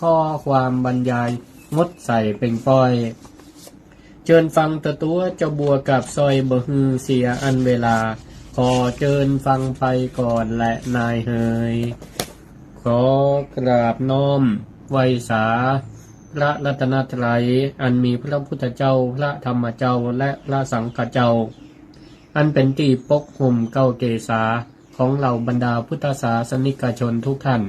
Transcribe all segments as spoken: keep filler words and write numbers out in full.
ข้อความบรรยายงดใส่เป่งป้อย เจิญฟังเต๊อะตั๋วเจ้าบัวกับสร้อย บ่หื้อเสียอันเวลา ขอเจิญฟังไปก่อนแลนายเหย ขอกราบน้อมไหว้สาพระรัตนตรัย อันมีพระพุทธเจ้า พระธรรมเจ้า และพระสังฆเจ้า อันเป๋นตี้ปกห่มเกล้าเกศาของเหล่าบรรดาพุทธศาสนิกชนทุกท่าน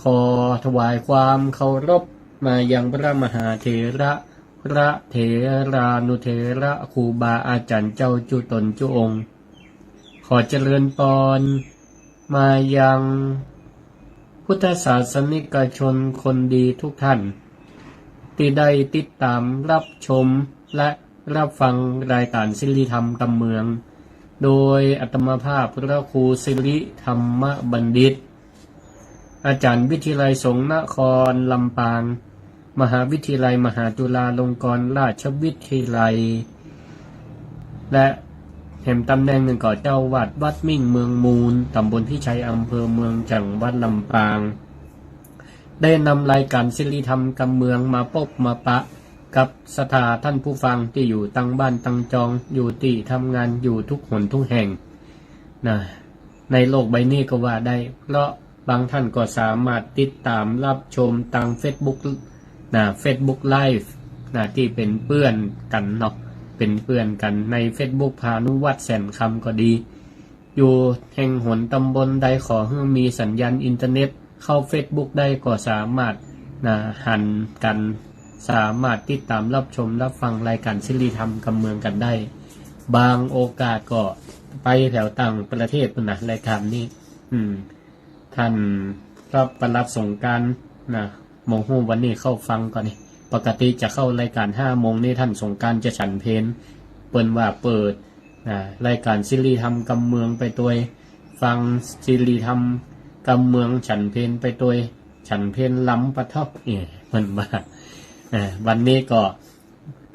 ขอถวายความเคารพมายังพระมหาเถระ พระเถรานุเถระ ครูบาอาจ๋ารย์เจ้าจุ๊ต๋นจุ๊องค์ ขอเจริญปอนมายังพุทธศาสนิกชนคนดีทุกท่าน ตี้ได้ติดต๋ามรับชมและรับฟังรายก๋านสิริธรรมกำเมือง โดยอาตมาภาพพระครูสิริธรรมบัณฑิต อาจ๋ารย์วิทยาลัยสงฆ์นครลำปาง มหาวิทยาลัยมหาจุฬาลงกรณราชวิทยาลัย และแหมต๋ำแหน่งนึ่งก็เจ้าอาวาสวัดมิ่งเมืองมูล ต๋ำบลพิชัย อำเภอเมือง จังหวัดลำปาง ได้นำรายก๋านสิริธรรมกำเมืองมาปบมาปะกับศรัทธาท่านผู้ฟังตี้อยู่ตังบ้านตังจอง อยู่ตี้ทำงาน อยู่ทุกหนทุกแห่ง นะ ในโลกใบนี้ก็ว่าได้ เพราะบางท่านก็สามารถติดต๋ามรับชมตางเฟซบุ๊ก นะ เฟซบุ๊กไลฟ์ นะ ตี้เป๋นเปื้อนกั๋นเนาะ เป๋นเปื้อนกั๋นในเฟซบุ๊ก พานุวัฒน์ แสนคำ ก็ดี อยู่แห่งหนต๋ำบลใดขอหื้อมีสัญญาณอินเทอร์เน็ต เข้าเฟซบุ๊กได้ก็สามารถ นะ หันกั๋น สามารถติดต๋ามรับชมรับฟังรายก๋านสิริธรรมกำเมืองกั๋นได้ บางโอกาสก็ไปแถวต่างประเทศปู๊นนะ รายก๋านนี้ อืม ท่านพระปลัดสงกรานต์ นะ บ่ฮู้วันนี้เข้าฟังก่อนี่ ปกติจะเข้ารายก๋านห้าโมงนี่ ท่านสงกรานต์จะฉันเพล เปิ้นว่าเปิด นะ รายก๋านสิริธรรมกำเมืองไปตวย ฟังสิริธรรมกำเมือง ฉันเพลไปตวย ฉันเพลลำปะทอก เอ้ย เปิ้นว่า อ่า วันนี้ก็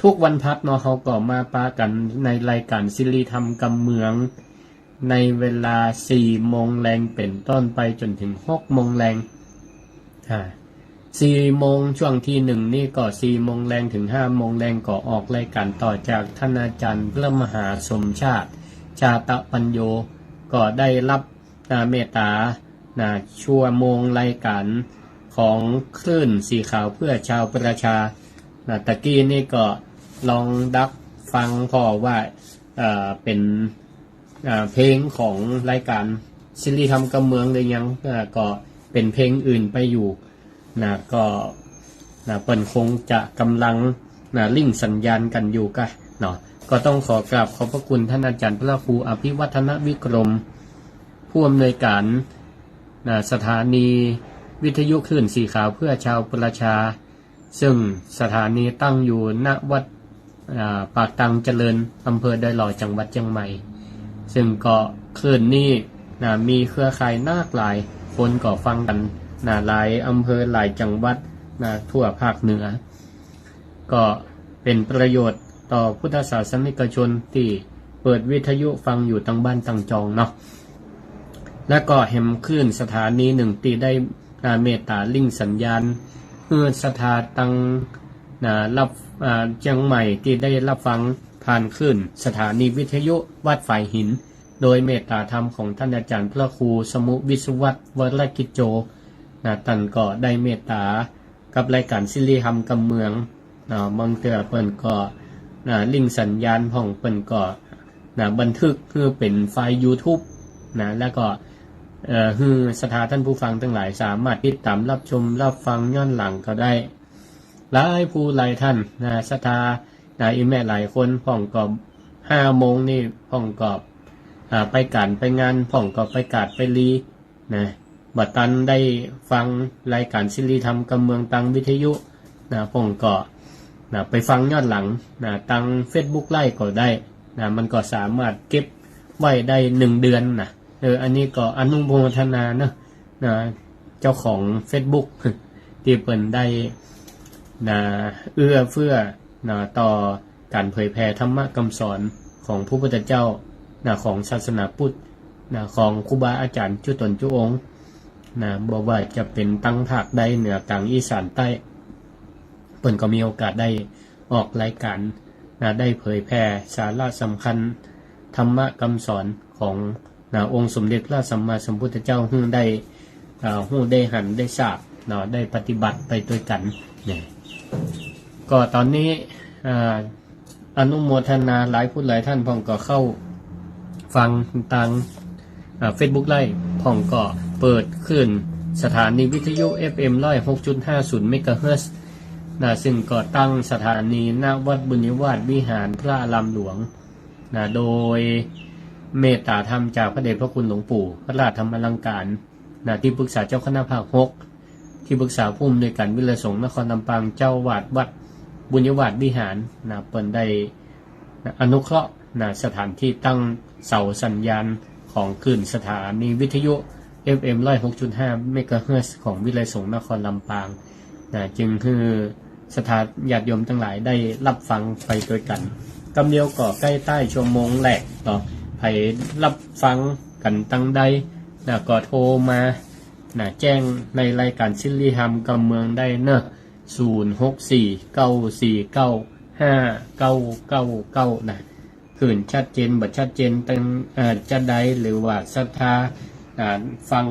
ทุกวันพฤหัสเนาะ เฮาก็มาปะกั๋นในรายก๋านสิริธรรมกำเมือง ในเวลาสี่โมงแลงเป๋นต้นไปจ๋นเถิงหกโมงแลง อ่า สี่โมง ช่วงตี้หนึ่งนี่ก็สี่โมงแลงเถิงห้าโมงแลง ก็ออกรายก๋านต่อจากท่านอาจ๋ารย์พระมหาสมชาติ ชาตะปัญโญ ก็ได้รับ นะ เมตต๋า นะ ชั่วโมงรายก๋านของคลื่นสีขาวเพื่อชาวประชา นะ ตะกี้นี่ก็ลองดักฟังผ่อว่า เอ่อ เป๋น อ่า เพลงของรายก๋านสิริธรรมกำเมืองหรือยัง อ่า ก็เป๋นเพลงอื่นไปอยู่ นะ ก็ นะ เปิ้นคงจะก่ำลัง นะ ลิงก์สัญญาณกั๋นอยู่กะเนาะ ก็ต้องขอกราบขอบพระคุณท่านอาจ๋ารย์พระครูอภิวัฒนวิกรม ผู้อำนวยก๋าน นะ สถานีวิทยุคลื่นสีขาวเพื่อชาวประชา ซึ่งสถานีตั้งอยู่ ณ วัด อ่า ปากตางเจริญ อำเภอดอยหล่อ จังหวัดเจียงใหม่ ซึ่งก็คลื่นนี้ นะ มีเครือข่ายนักหลาย คนก็ฟังกั๋น นะ หลายอำเภอหลายจังหวัด นะ ทั่วภาคเหนือ ก็เป๋นประโยชน์ต่อพุทธศาสนิกชนตี้เปิดวิทยุฟังอยู่ตังบ้านตังจองเนาะ และก็แหมคลื่นสถานีนึ่งตี้ได้ อ่า เมตต๋าลิงก์สัญญาณ หื้อศรัทธาตัง อ่า รับ อ่า เจียงใหม่ตี้ได้รับฟังผ่านคลื่นสถานีวิทยุวัดฝายหิน โดยเมตต๋าธรรมของท่านอาจ๋ารย์พระครูสมุห์วิศวัฒน์ วรกิจโจ นะ ต้านก็ได้เมตต๋ากับรายก๋านสิริธรรมกำเมือง นะ บางเตื้อเปิ้นก็ นะ ลิงก์สัญญาณพ่อง เปิ้นก็ นะ บันทึกหื้อเป๋นไฟล์ยูทูบ นะ แล้วก็ เอ่อ หื้อศรัทธาท่านผู้ฟังตังหลายสามารถติดต๋ามรับชมรับฟังย้อนหลังก็ได้ หลายผู้หลายต้าน นะ ศรัทธา นะ อี่แม่หลายคนพ่องก็ห้าโมงนี่พ่องก็ อ่า ไปก๋านไปงาน พ่องก็ไปกาดไปลี นะ บ่ตันได้ฟังรายก๋านสิริธรรมกำเมืองตังวิทยุ นะ พ่องก็ นะ ไปฟังย้อนหลัง นะ ตังเฟซบุ๊กไลฟ์ก็ได้ นะ มันก็สามารถเก็บไว้ได้หนึ่งเดือนนะ เออ อันนี้ก็อนุโมทนาเนาะ นะ เจ้าของเฟซบุ๊กตี้เปิ้นได้ นะ เอื้อเฟื้อ นะ ต่อก๋านเผยแผ่ธรรมะกำสอนของพระพุทธเจ้า นะ ของศาสนาพุทธ นะ ของครูบาอาจ๋ารย์จุ๊ต๋นจุ๊องค์ นะ บ่ว่าจะเป๋นตังภาคใด เหนือ ก๋าง อีสาน ใต้ เปิ้นก็มีโอกาสได้ออกรายก๋านนะ ได้เผยแผ่สาระสำคัญ ธรรมะกำสอนของนะ องค์สมเด็จพระสัมมาสัมพุทธเจ้า หื้อได้ อ่า ฮู้ได้หันได้ทราบเนาะ ได้ปฏิบัติไปตวยกั๋นเนี่ย ก็ต๋อนนี้ อ่า อนุโมทนาหลายผู้หลายต้านพ่องก็เข้าฟังตาง อ่า เฟซบุ๊กไลฟ์ พ่องก็เปิดคลื่นสถานีวิทยุ เอฟเอ็ม ร้อยหกจุดห้าศูนย์ เมกะเฮิรตซ์ นะ ซึ่งก็ตั้งสถานี ณ วัดบุญยวาสวิหารพระอารามหลวง นะ โดยเมตตาธรรมจากพระเดชพระคุณหลวงปู่ พระราชธรรมอลังการ นะ ที่ปรึกษาเจ้าคณะภาคหก ที่ปรึกษาผู้อำนวยการวิทยาลัยสงฆ์นครลำปาง เจ้าอาวาสวัดบุญยวาสวิหาร นะ เปิ้นได้ นะ อนุเคราะห์ นะ สถานที่ตั้งเสาสัญญาณของคลื่นสถานีวิทยุ เอฟเอ็ม ร้อยหกจุดห้า เมกะเฮิรตซ์ ของวิทยาลัยสงฆ์นครลำปาง นะ จึงหื้อศรัทธาญาติโยมตังหลายได้ฮับฟังไปตวยกั๋น กำเดียวก็ใก้ใต้ชั่วโมงแรกเนาะ ใผฮับฟังกั๋นตังใดนะ ก็โทรมานะ แจ้งในรายก๋านสิริธรรมกำเมืองได้เนาะ ศูนย์ หก สี่ เก้า สี่ เก้า ห้า เก้า เก้า เก้า นะ คลื่นชัดเจนบ่ชัดเจนตัง เอ่อ จะใด หรือว่าศรัทธา อ่า ฟัง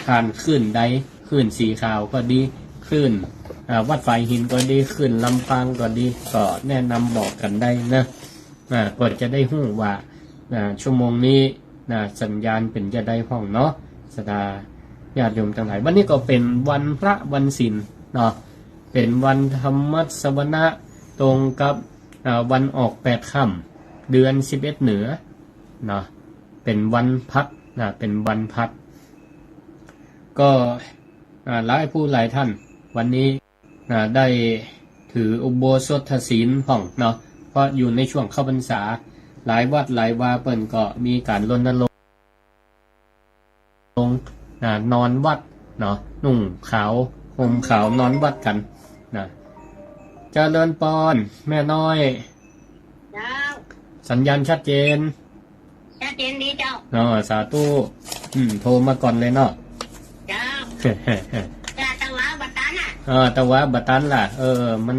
ผ่านคลื่นใด คลื่นสีขาวก็ดี คลื่น อ่า วัดฝายหินก็ดี คลื่นลำปางก็ดี ก็แนะนำบอกกั๋นได้นะ อ่า ก็จะได้ฮู้ว่า อ่า ชั่วโมงนี้นะ สัญญาณเป๋นจะใดพ่องเนาะ ศรัทธาญาติโยมตังหลาย วันนี้ก็เป๋นวันพระวันศีลเนาะ เป๋นวันธรรมสวนะ ตรงกับ อ่า วันออกแปดค่ำ เดือนสิบเอ็ดเหนือเนาะ เป๋นวันพักนะ เป๋นวันพัก ก็ อ่า หลายผู้หลายต้าน วันนี้ อ่า ได้ถืออุโบสถศีลพ่องเนาะ เพราะอยู่ในช่วงเข้าพรรษา หลายวัดหลายวาเปิ้นก็มีก๋านรณรงค์ อ่า นอนวัดเนาะ นุ่งขาว ห่มขาว นอนวัดกั๋นนะ เจริญปอน แม่น้อย เจ้า สัญญาณชัดเจน ชัดเจนดีเจ้า อ๋อ สาธุ อืม โทรมาก่อนเลยเนาะ เจ้า เจ้า ตะวาบ่ตันน่ะ อ่า ตะวาบ่ตันล่ะ เออ มัน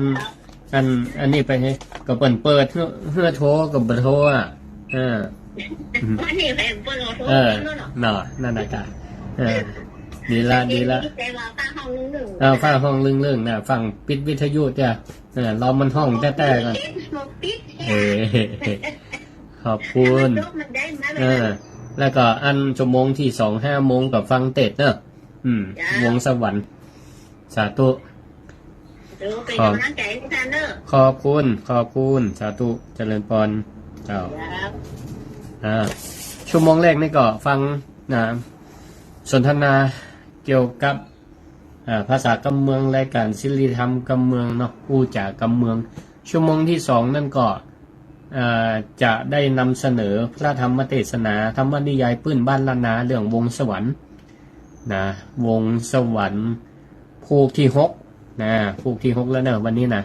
อัน อันนี้ไปไง ก็เปิ้นเปิดเฮือ เฮือโทรก็บ่โทรอ่ะ เออ วันนี้ไปเปิ้นโทร เออ เนาะ เนาะ นั่นน่ะกะ เออ ดีละ ดีละ แต่ว่าฟ้าห้องลึงๆ เออ ฟ้าห้องลึงๆ นะ ฟังปิดวิทยุจ้ะ เออ รอมันฮ้องแต๊ๆ ก่อน ปิด ปิด เออ ขอบคุณ มันได้มาเลย เออ แล้วก็อันชั่วโมงที่สอง ห้าโมงก็ฟังเทศน์เนอะ อืม เจ้า วงสวรรค์ สาธุ เออ เป๋นก๋ำลังใจ๋หื้อต้านเนอะ ขอบคุณ ขอบคุณ สาธุ เจริญปอน เจ้า ครับ อ่า ชั่วโมงแรกนี่ก็ฟังนะ สนทนาเกี่ยวกับ อ่า ภาษากำเมือง รายก๋านสิริธรรมกำเมืองเนาะ อู้จ๋ากำเมือง ชั่วโมงที่สองนั่นก็ อ่า จะได้นำเสนอพระธรรมเทศนา ธรรมนิยายปื้นบ้านล้านนา เรื่องวงสวรรค์นะ วงสวรรค์ ผูกที่หกนะ ผูกที่หกแล้วเนอะ วันนี้นะ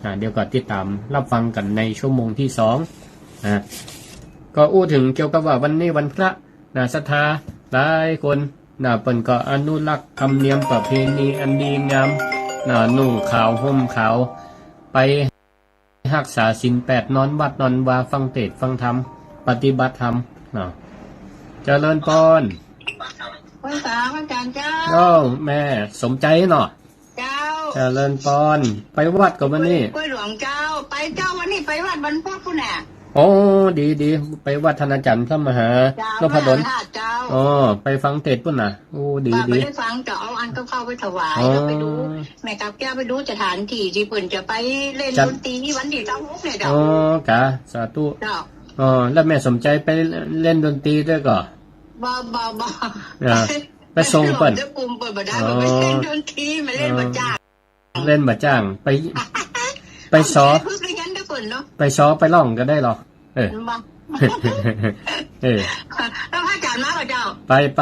อ่า เดี๋ยวก็ติดต๋ามฮับฟังกั๋นในชั่วโมงที่สองนะ ก็อู้เถิงเกี่ยวกับว่าวันนี้วันพระ นะ ศรัทธาหลายคนนะ เปิ้นก็อนุรักษ์ธรรมเนียมประเพณีอันดีงามนะ นุ่งขาวห่มขาว ไปฮักษาศีลแปด นอนวัดนอนวา ฟังเทศน์ฟังธรรม ปฏิบัติธรรมนะ เจริญปอน ไหว้สาพระอาจ๋ารย์เจ้า โอ้ แม่สมใจ๋เนาะ เจ้า เจริญปอน ไปวัดก่อวันนี้ กล้วยหลวงเจ้า ไปเจ้า วันนี้ไปวัดวันพุธพุ้นน่ะ โอ้ ดี ดี ไปวัดท่านอาจ๋ารย์พระมหา เจ้า นพดล มหาธาตุเจ้า อ๋อ ไปฟังเทศน์ปุ้นน่ะ โอ้ ดี ว่า ดี ไปได้ฟัง จะเอาอันกับข้าวไปถวาย อ๋อ แล้วไปดู แม่กาบแก้วไปดูสถานที่ตี้เปิ้นจะไปเล่น จัด ดนตรีวันตี้ซาวหกเนี่ยเจ้า อ๋อ กะ สาธุ เจ้า อ๋อ แล้วแม่สมใจ๋ไปเล่นดนตรีตวยก่อ บ่ บ่ บ่ อ่า ไปส่งเปิ้น เจ้ากลุ่มเปิ้นบ่ได้ อ๋อ บ่ไปเล่นดนตรี มาเล่นบ่จ้าง เล่นบ่จ้าง ไป ไปซ้อ ไปเฮียนตวยเปิ้นเนาะ ไปซ้อไปร้องก็ได้หรอ เออ บ่ เออ แล้วพระอาจ๋ารย์มาบ่เจ้า ไป ไป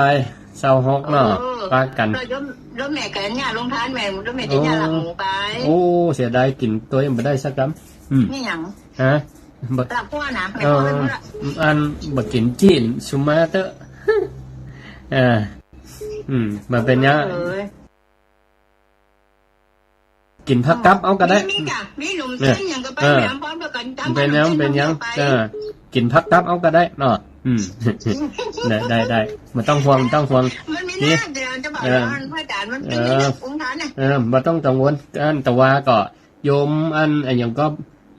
ซาวหกเนาะ เออ ปะกั๋น แล้วโยม โยมแม่ก็เนี่ย โรงทานแม่ โยมแม่จะเนี่ยหลังหมูไป โอ้ เสียดาย กิ๋นตวยบ่ได้สักกำ อืม นี่หยัง ฮะ บ่ ลาบหัวนะ แม่ เออ ว่าลาบหัว อันบ่กิ๋นจีน สุมาเต๊อะ เออ อืม บ่เป๋นหยัง เออ กิ๋นผักตับเอาก็ได้ มี มีก่ะ มีหนุ่ม เนี่ย เส้นหยังก็ไป เออ แหม พร้อมเดียวกั๋น บ่เป๋นหยัง บ่เป๋นหยัง เออ กิ๋นผักตับเอาก็ได้เนาะ อืม ได้ ได้ ได้ บ่ต้องห่วง บ่ต้องห่วง มันมี นี่ หน้าเดียวจะบอก เออ ว่าพระอาจารย์มันเป็น เออ องค์ท่านน่ะ เออ บ่ต้องกังวล อันตะวาก็ โยมอัน อันหยังก็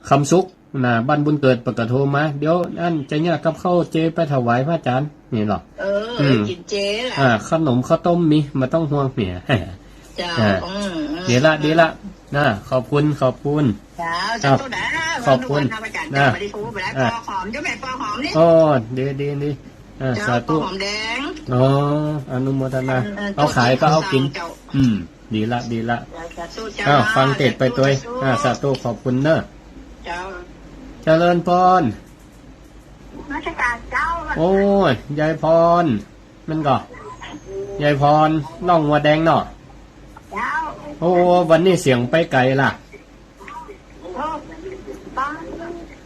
คำสุข น่ะ บ้านบุญเกิดเปิ้นก็โทรมา เดี๋ยวอันจะเยียะกับข้าวเจไปถวายพระอาจารย์ นี่หรอ เออ อืม กิ๋นเจล่ะ อ่า ขนมข้าวต้มมี บ่ต้องห่วงเนี่ย เจ้า อ่า อืม อืม ดีละ ดีละ นะ ขอบคุณ ขอบคุณ เจ้า เจ้า เจ้า ขอบคุณ นะ ปอหอม เจ้าแม่ปอหอมนี่ โอ้ ดี ดี ดี อ่า เจ้า สาธุ ปอหอมแดง อ๋อ อนุโมทนา เออ เออ เอาขายก็เอากิ๋น เจ้า อืม ดีละ ดีละ สาธุเจ้า อ้าว ฟังเทศน์ไปตวย สาธุ อ่า สาธุ ขอบคุณเนอะ เจ้า เจริญพร นมัสการเจ้า โอ้ย ยายพร มันก็ ยายพร น้องวัวแดงเนาะ เจ้า โอ้ วันนี้เสียงไปไกลล่ะ โอ้ ฟัง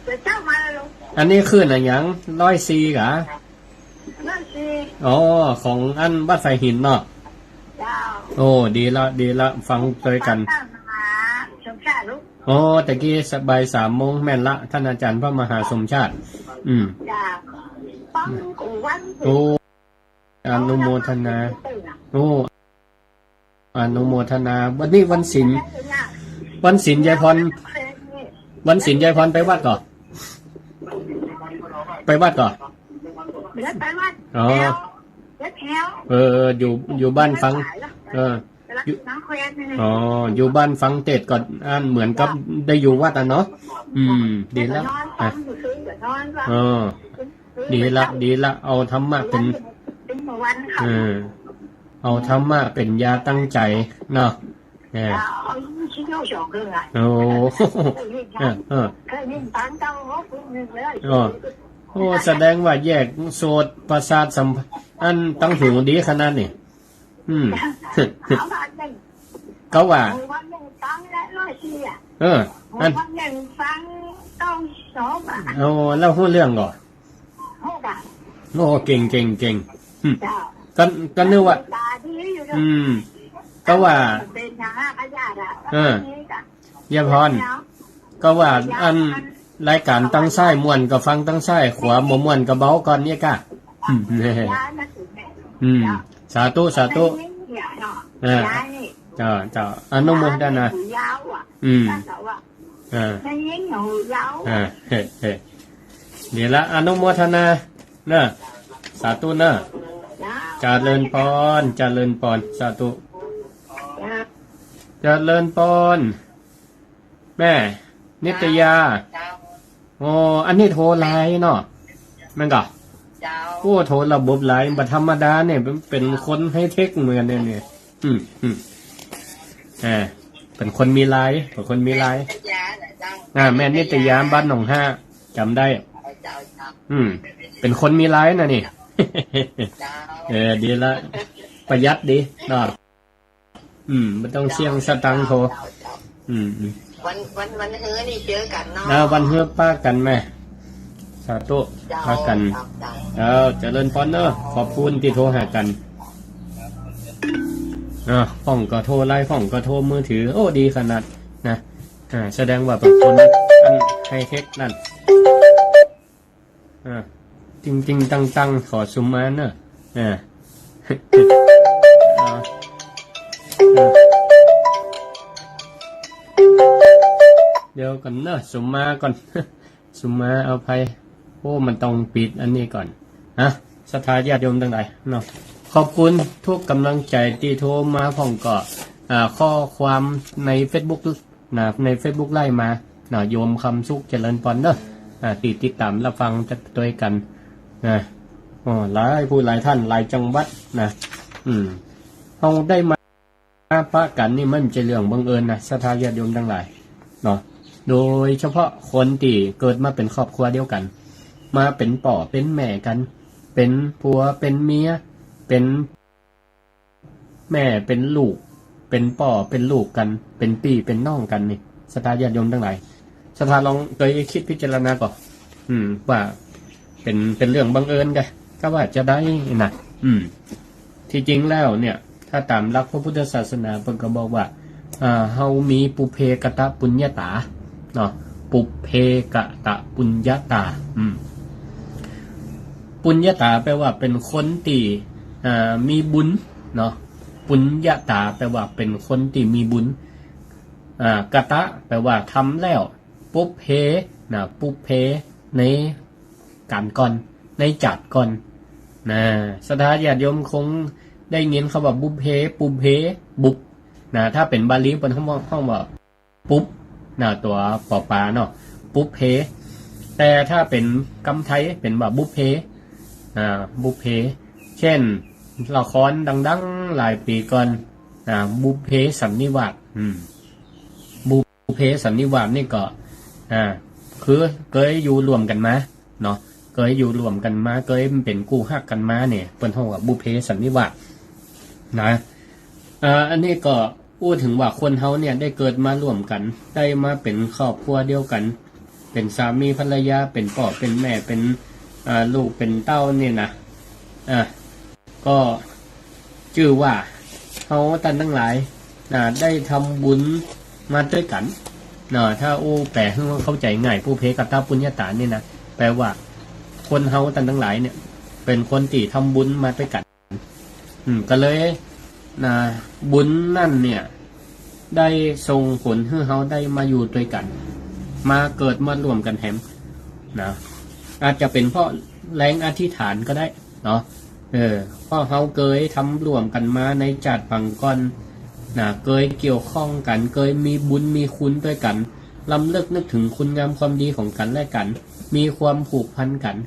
เดี๋ยวเจ้ามาลง อันนี้คลื่นอะหยัง ร้อยสี่ กะ ร้อยสี่ อ๋อ ของอันวัดไผ่หินเนาะ เจ้า โอ้ ดีละ ดีละ ฟังตวยกั๋น พระมหาสมชาติลูก อ๋อ ตะกี้บ่ายสามโมง แม่นละ ท่านอาจารย์พระมหาสมชาติ อืม เจ้า ฟังกูวัน โอ้ อนุโมทนา โอ้ อนุโมทนา วันนี้วันศีล วันศีลยายพร วันศีลยายพรไปวัดก่อ ไปวัดก่อ ไปวัด อ๋อ เออ อยู่ อยู่บ้านฟัง เออ อยู่ อ๋อ อยู่บ้านฟังเทศน์ก่อน อันเหมือนกับได้อยู่วัดอะเนาะ อืม ดีแล้ว อ่ะ อ๋อ ดีละ ดีละ เอาธรรมะเป๋น เออ เอาธรรมะเป๋นยาตั้งใจ๋เนาะ เออ โอ้ เออ เออ โอ้ แสดงว่าแยกโสตประสาทสัมผัส อันตังหูดีขนาดนี้ อืม ก็ว่า เออ อัน โอ้ แล้วฮู้เรื่องก่อ โอ้ เก่ง เก่ง เก่ง อืม ก็ ก็นึกว่า อืม ก็ว่า เออ ยายพร ก็ว่าอันรายการตังซ้ายม่วนก็ฟังตังซ้าย ขวาบ่ม่วนก็เบาก่อนเนี่ยก้า อืม อืม สาธุ สาธุ เออ เจ้า เจ้า อนุโมทนา อืม เออ เออ เฮ้ เฮ้ นี่ละ อนุโมทนา เนอะ สาธุเนอะ เจริญพร เจริญพร สาธุ เจริญพร แม่นิตยา เจ้า โอ้ อันนี้โทรหลายเนาะ แม่นก่อ เจ้า โอ้ โทรระบบหลาย บ่ธรรมดาเนี่ย เป๋น เป๋นคนไฮเทคเหมือนเนี่ย เนี่ย อืม อืม อ่า เป๋นคนมีไลน์ เป๋นคนมีไลน์ แม่นิตยาเหรอเจ้า อ่า แม่นิตยา บ้านหนองฮา จ๋ำได้ เจ้า เจ้า อืม เป๋นคนมีไลน์นะนี่ เจ้า เออ ดีละ ประหยัดดีเนาะ อืม บ่ต้องเสี้ยงสตางค์โทร เจ้า เจ้า อืม อืม วัน วัน วันฮื้อนี่เจอกั๋นเนาะ อ่า วันฮื้อปะกั๋นแม่ สาธุ เจ้า ปะกั๋น เจ้า เจ้า เออ เจริญพรเนอะ ขอบคุณตี้โทรหากั๋น อ่า พ่องก็โทรไลน์ พ่องก็โทรมือถือ โอ้ ดีขนาดนะ อ่า แสดงว่าเป๋นคนอันไฮเทคนั่น อ่า จริงๆ จังๆ ขอสุมมาเนอะ อ่า อ่า อ่า เดี๋ยวก่อนเนอะ สุมมาก่อน สุมมาอภัย โอ้ มันต้องปิดอันนี้ก่อน ฮะ ศรัทธาญาติโยมตังหลายเนาะ ขอบคุณทุกกำลังใจ๋ตี้โทรมา พ่องก็ อ่า ข้อความในเฟซบุ๊ก นะ ในเฟซบุ๊กไลน์มา นะ โยมคำสุขเจริญพรเนอะ อ่า ตี้ติดต๋ามรับฟังตวยกั๋น นะ อ๋อ หลายผู้หลายท่าน หลายจังหวัด นะ อืม เฮาได้มาปะกั๋นนี่มันบ่ใจ้เรื่องบังเอิญนะ ศรัทธาญาติโยมตังหลาย เนาะ โดยเฉพาะคนตี้เกิดมาเป๋นครอบครัวเดียวกั๋น มาเป๋นป้อเป๋นแม่กั๋น เป๋นผัวเป๋นเมีย เป๋น แม่เป๋นลูก เป๋นป้อเป๋นลูกกั๋น เป๋นปี้เป๋นน้องกั๋นนี่ ศรัทธาญาติโยมตังหลาย ศรัทธาลองตวยกึ๊ดพิจารณาก่อ อืม ว่าเป๋น เป๋นเรื่องบังเอิญกะ ก็ว่าจะได้นะ อืม ที่จริงแล้วเนี่ย ถ้าต๋ามหลักพระพุทธศาสนาเปิ้นก็บอกว่า อ่า เฮามีปุพเพกตปุญญาตา เนาะ ปุพเพกตปุญญาตา อืม ปุญญาตาแปลว่าเป๋นคนตี้ อ่า มีบุญ เนาะ ปุญญาตาแปลว่าเป๋นคนตี้มีบุญ อ่า กต แปลว่าทำแล้ว ปุพเพ นะ ปุพเพ ในก๋านก่อน ในจาติก่อน นะ ศรัทธาญาติโยมคงได้ยินกำว่าบุพเพ ปุพเพ บุพ นะ ถ้าเป๋นบาลีเปิ้นฮ้องว่า ฮ้องว่า ปุ๊บ นะ ตั๋วปอปาเนาะ ปุพเพ แต่ถ้าเป๋นกำไทยเป๋นว่าบุพเพ อ่า บุพเพ เช่น ละครดังๆ หลายปี๋ก่อน อ่า บุพเพสันนิวาส อืม บุพเพสันนิวาสนี่ก็ อ่า คือเกยอยู่ร่วมกั๋นมา เนาะ เกยอยู่ร่วมกั๋นมา เกยเป๋นกู้ฮักกั๋นมาเนี่ย เปิ้นฮ้องว่าบุพเพสันนิวาส นะ อ่า อันนี้ก็อู้เถิงว่าคนเฮาเนี่ยได้เกิดมาร่วมกั๋น ได้มาเป๋นครอบครัวเดียวกั๋น เป๋นสามีภรรยา เป๋นป้อ เป๋นแม่ เป๋น อ่า ลูก เป๋นเต้านี่นะ อ่า ก็จื้อว่าเฮาต้านตังหลาย นะ ได้ทำบุญมาตวยกั๋น เนาะ ถ้าอู้แปลหื้อว่าเข้าใจ๋ง่าย ปุพเพกตปุญญาตานี่นะ แปลว่าคนเฮาต้านตังหลายเนี่ย เป๋นคนตี้ทำบุญมาตวยกั๋น อืม ก็เลย นะ บุญนั้นเนี่ย ได้ส่งผลหื้อเฮาได้มาอยู่ตวยกั๋น มาเกิดมาร่วมกั๋นแหม นะ อาจจะเป๋นเพราะแรงอธิษฐานก็ได้ เนาะ เออ เพราะเฮาเกยทำร่วมกั๋นมาในจาติปางก่อน นะ เกยเกี่ยวข้องกั๋น เกยมีบุญมีคุณตวยกั๋น รำลึกนึกเถิงคุณงามความดีของกั๋นและกั๋น มีความผูกพันกั๋น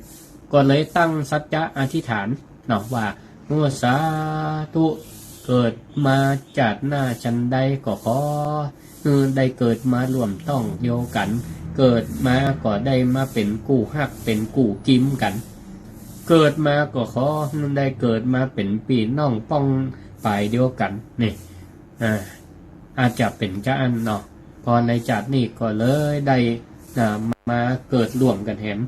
ก็เลยตั้งสัจจะอธิษฐาน เนาะ ว่า โอ้ สาธุ เกิดมาจาติหน้าจันใดก็ขอ เออ ได้เกิดมาร่วมต๊องเดียวกั๋น เกิดมาก็ได้มาเป๋นกู้ฮัก เป๋นกู้กิ๋มกั๋น เกิดมาก็ขอได้เกิดมาเป๋นปี้น้องป้องป๋ายเดียวกั๋น นี่ อ่า อาจจะเป๋นจาอั้นเนาะ พอในจาตินี้ก็เลยได้ อ่า มาเกิดร่วมกั๋นแหม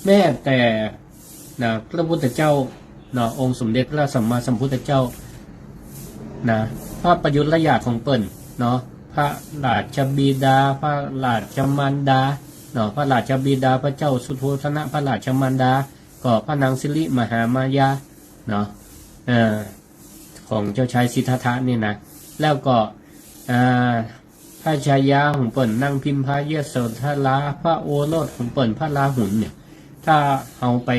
แม้แต่ นะ พระพุทธเจ้า เนาะ องค์สมเด็จพระสัมมาสัมพุทธเจ้า นะ พระประยุรญาติของเปิ้น เนาะ พระราชบิดา พระราชมารดา เนาะ พระราชบิดาพระเจ้าสุโธทนะ พระราชมารดา ก็พระนางสิริมหามายา เนาะ เอ่อ ของเจ้าชายสิทธัตถะนี่นะ แล้วก็ อ่า พระชายาของเปิ้นนางพิมพายโสธรา พระโอรสของเปิ้นพระราหุลเนี่ย ถ้าเฮาไป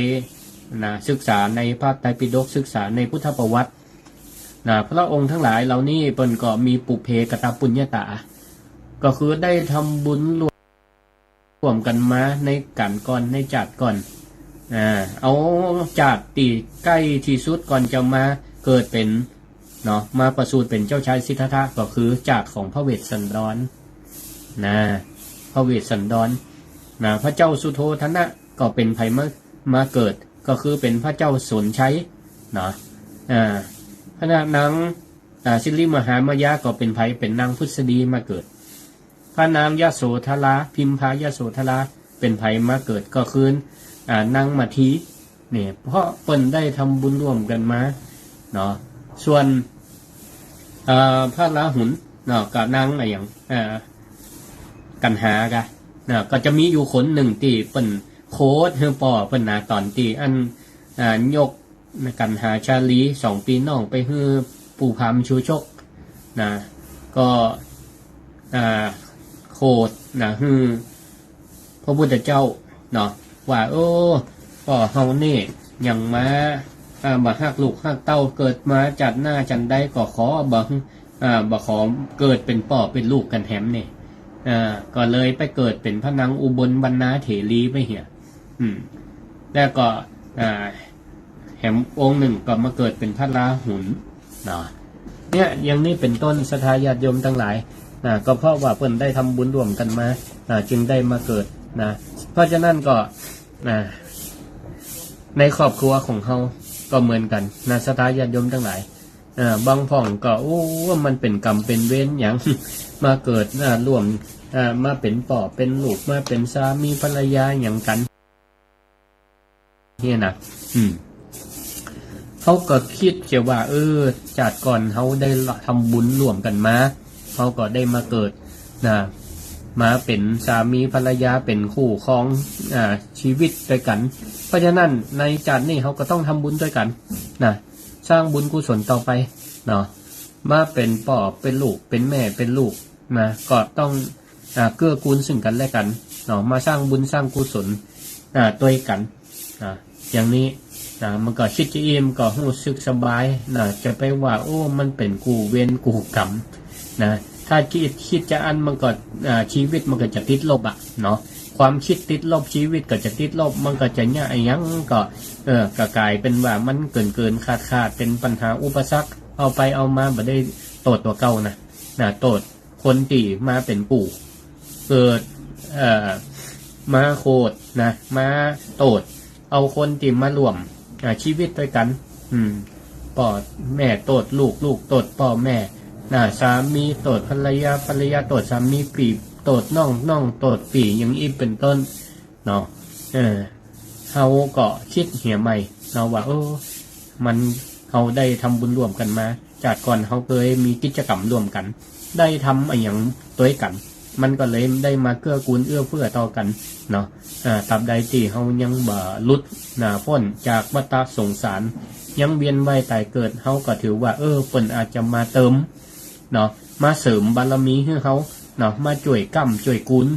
นะ ศึกษาในพระไตรปิฎก ศึกษาในพุทธประวัติ นะ พระองค์ตังหลายเหล่านี้เปิ้นก็มีปุพเพกตปุญญาตา ก็คือได้ทำบุญร่วม ร่วมกั๋นมาในก๋านก่อน ในจาติก่อน อ่า เอาจาติตี้ใก้ตี้สุดก่อนจะมาเกิดเป๋น เนาะ มาประสูติเป๋นเจ้าชายสิทธัตถะ ก็คือจาติของพระเวสสันดร นะ พระเวสสันดร นะ พระเจ้าสุโธทนะก็เป๋นใผมา มาเกิด ก็คือเป๋นพระเจ้าโสณชัย เนาะ อ่า พระนาง อ่า สิริมหามายาก็เป๋นใผ เป๋นนางผุสดีมาเกิด พระนางยโสธรา พิมพายโสธรา เป๋นใผมาเกิด ก็คือ อ่า นางมาที เนี่ย เพราะเปิ้นได้ทำบุญร่วมกั๋นมา เนาะ ส่วน เอ่อ พระราหุล เนาะ กับนางอะหยัง เอ่อ กัณหากะ เนาะ ก็จะมีอยู่คนนึ่งตี้เปิ้นโคตหื้อป้อเปิ้นนะ ต๋อนตี้อัน อ่า ยก กัณหาชาลีสองปี้น้องไปหื้อปู่พราหมณ์ชูชก นะ ก็ อ่า โคต นะ หื้อพระพุทธเจ้า เนาะ ว่า โอ้ ป้อเฮานี่ยังมา อ่า บ่ฮักลูกฮักเต้า เกิดมาจาติหน้าจันใดก็ขอบ่ อ่า บ่ขอเกิดเป๋นป้อเป๋นลูกกั๋นแหมนี่ อ่า ก็เลยไปเกิดเป๋นพระนางอุบลวรรณาเถรีไปเหีย อืม แล้วก็ อ่า แหมองค์นึ่งก็มาเกิดเป๋นพระราหุล เนาะ เนี่ย อย่างนี้เป๋นต้น ศรัทธาญาติโยมตังหลาย นะ ก็เพราะว่าเปิ้นได้ทำบุญร่วมกั๋นมา นะ จึงได้มาเกิด นะ เพราะฉะนั้นก็ นะ ในครอบครัวของเฮาก็เหมือนกั๋น นะ ศรัทธาญาติโยมตังหลาย อ่า บางพ่องก็ โอ้ มันเป๋นกรรมเป๋นเวรหยัง มาเกิด อ่า ร่วม อ่า มาเป๋นป้อเป๋นลูก มาเป๋นสามีภรรยาหยังกั๋น เนี่ยนะ อืม เฮาก็กึ๊ดเสียว่า เออ จาติก่อนเฮาได้ทำบุญร่วมกั๋นมา เฮาก็ได้มาเกิด นะ มาเป๋นสามีภรรยา เป๋นคู่ครอง อ่า ชีวิตตวยกั๋น เพราะฉะนั้นในจาตินี้เฮาก็ต้องทำบุญตวยกั๋น นะ สร้างบุญกุศลต่อไป เนาะ มาเป๋นป้อเป๋นลูก เป๋นแม่เป๋นลูก นะ ก็ต้อง อ่า เกื้อกูลซึ่งกั๋นและกั๋น เนาะ มาสร้างบุญสร้างกุศล อ่า ตวยกั๋น อ่า อย่างนี้ อ่า มันก็กึ๊ดจะอี้ มันก็ฮู้สึกสบาย นะ จะไปว่า โอ้ มันเป๋นกู้เวรกู้ก๋รรม นะ ถ้ากึ๊ด กึ๊ดจะอั้น มันก็ อ่า ชีวิตมันก็จะติดลบอะ เนาะ ความกึ๊ดติดลบ ชีวิตก็จะติดลบ มันก็จะเยียะอะหยังก็ เออ ก็ก๋ายเป๋นว่ามันเกินๆ ขาดๆ เป๋นปัญหาอุปสรรค เอาไปเอามาบ่ได้โต้ษตั๋วเก่านะ นะ โต้ษ คนตี้มาเป๋นกู้ เกิด เอ่อ มาโขดนะ มาโต้ษ เอาคนตี้มาร่วม อ่า ชีวิตตวยกั๋น อืม ป้อแม่โต้ษลูก ลูกโต้ษป้อแม่ นะ สามีโต้ษภรรยา ภรรยาโต้ษสามี ปี้โต้ษน้อง น้องโต้ษปี้ อย่างอี้เป๋นต้น เนาะ เออ เฮาก็กึ๊ดเหียใหม่ เนาะ ว่า เออ มัน เฮาได้ทำบุญร่วมกั๋นมา จาติก่อนเฮาเกยมีกิจกรรมร่วมกั๋น ได้ทำอะหยังตวยกั๋น มันก็เลยได้มาเกื้อกูลเอื้อเฟื้อต่อกั๋น เนาะ อ่า ตราบใดตี้เฮายังบ่หลุด นะ ป๊นจากวัฏสงสาร ยังเวียนว่ายต๋ายเกิด เฮาก็ถือว่า เออ เปิ้นอาจจะมาเติม เนาะ มาเสริมบารมีหื้อเฮา เนาะ มาจ้วยก๊ำจ้วยกูล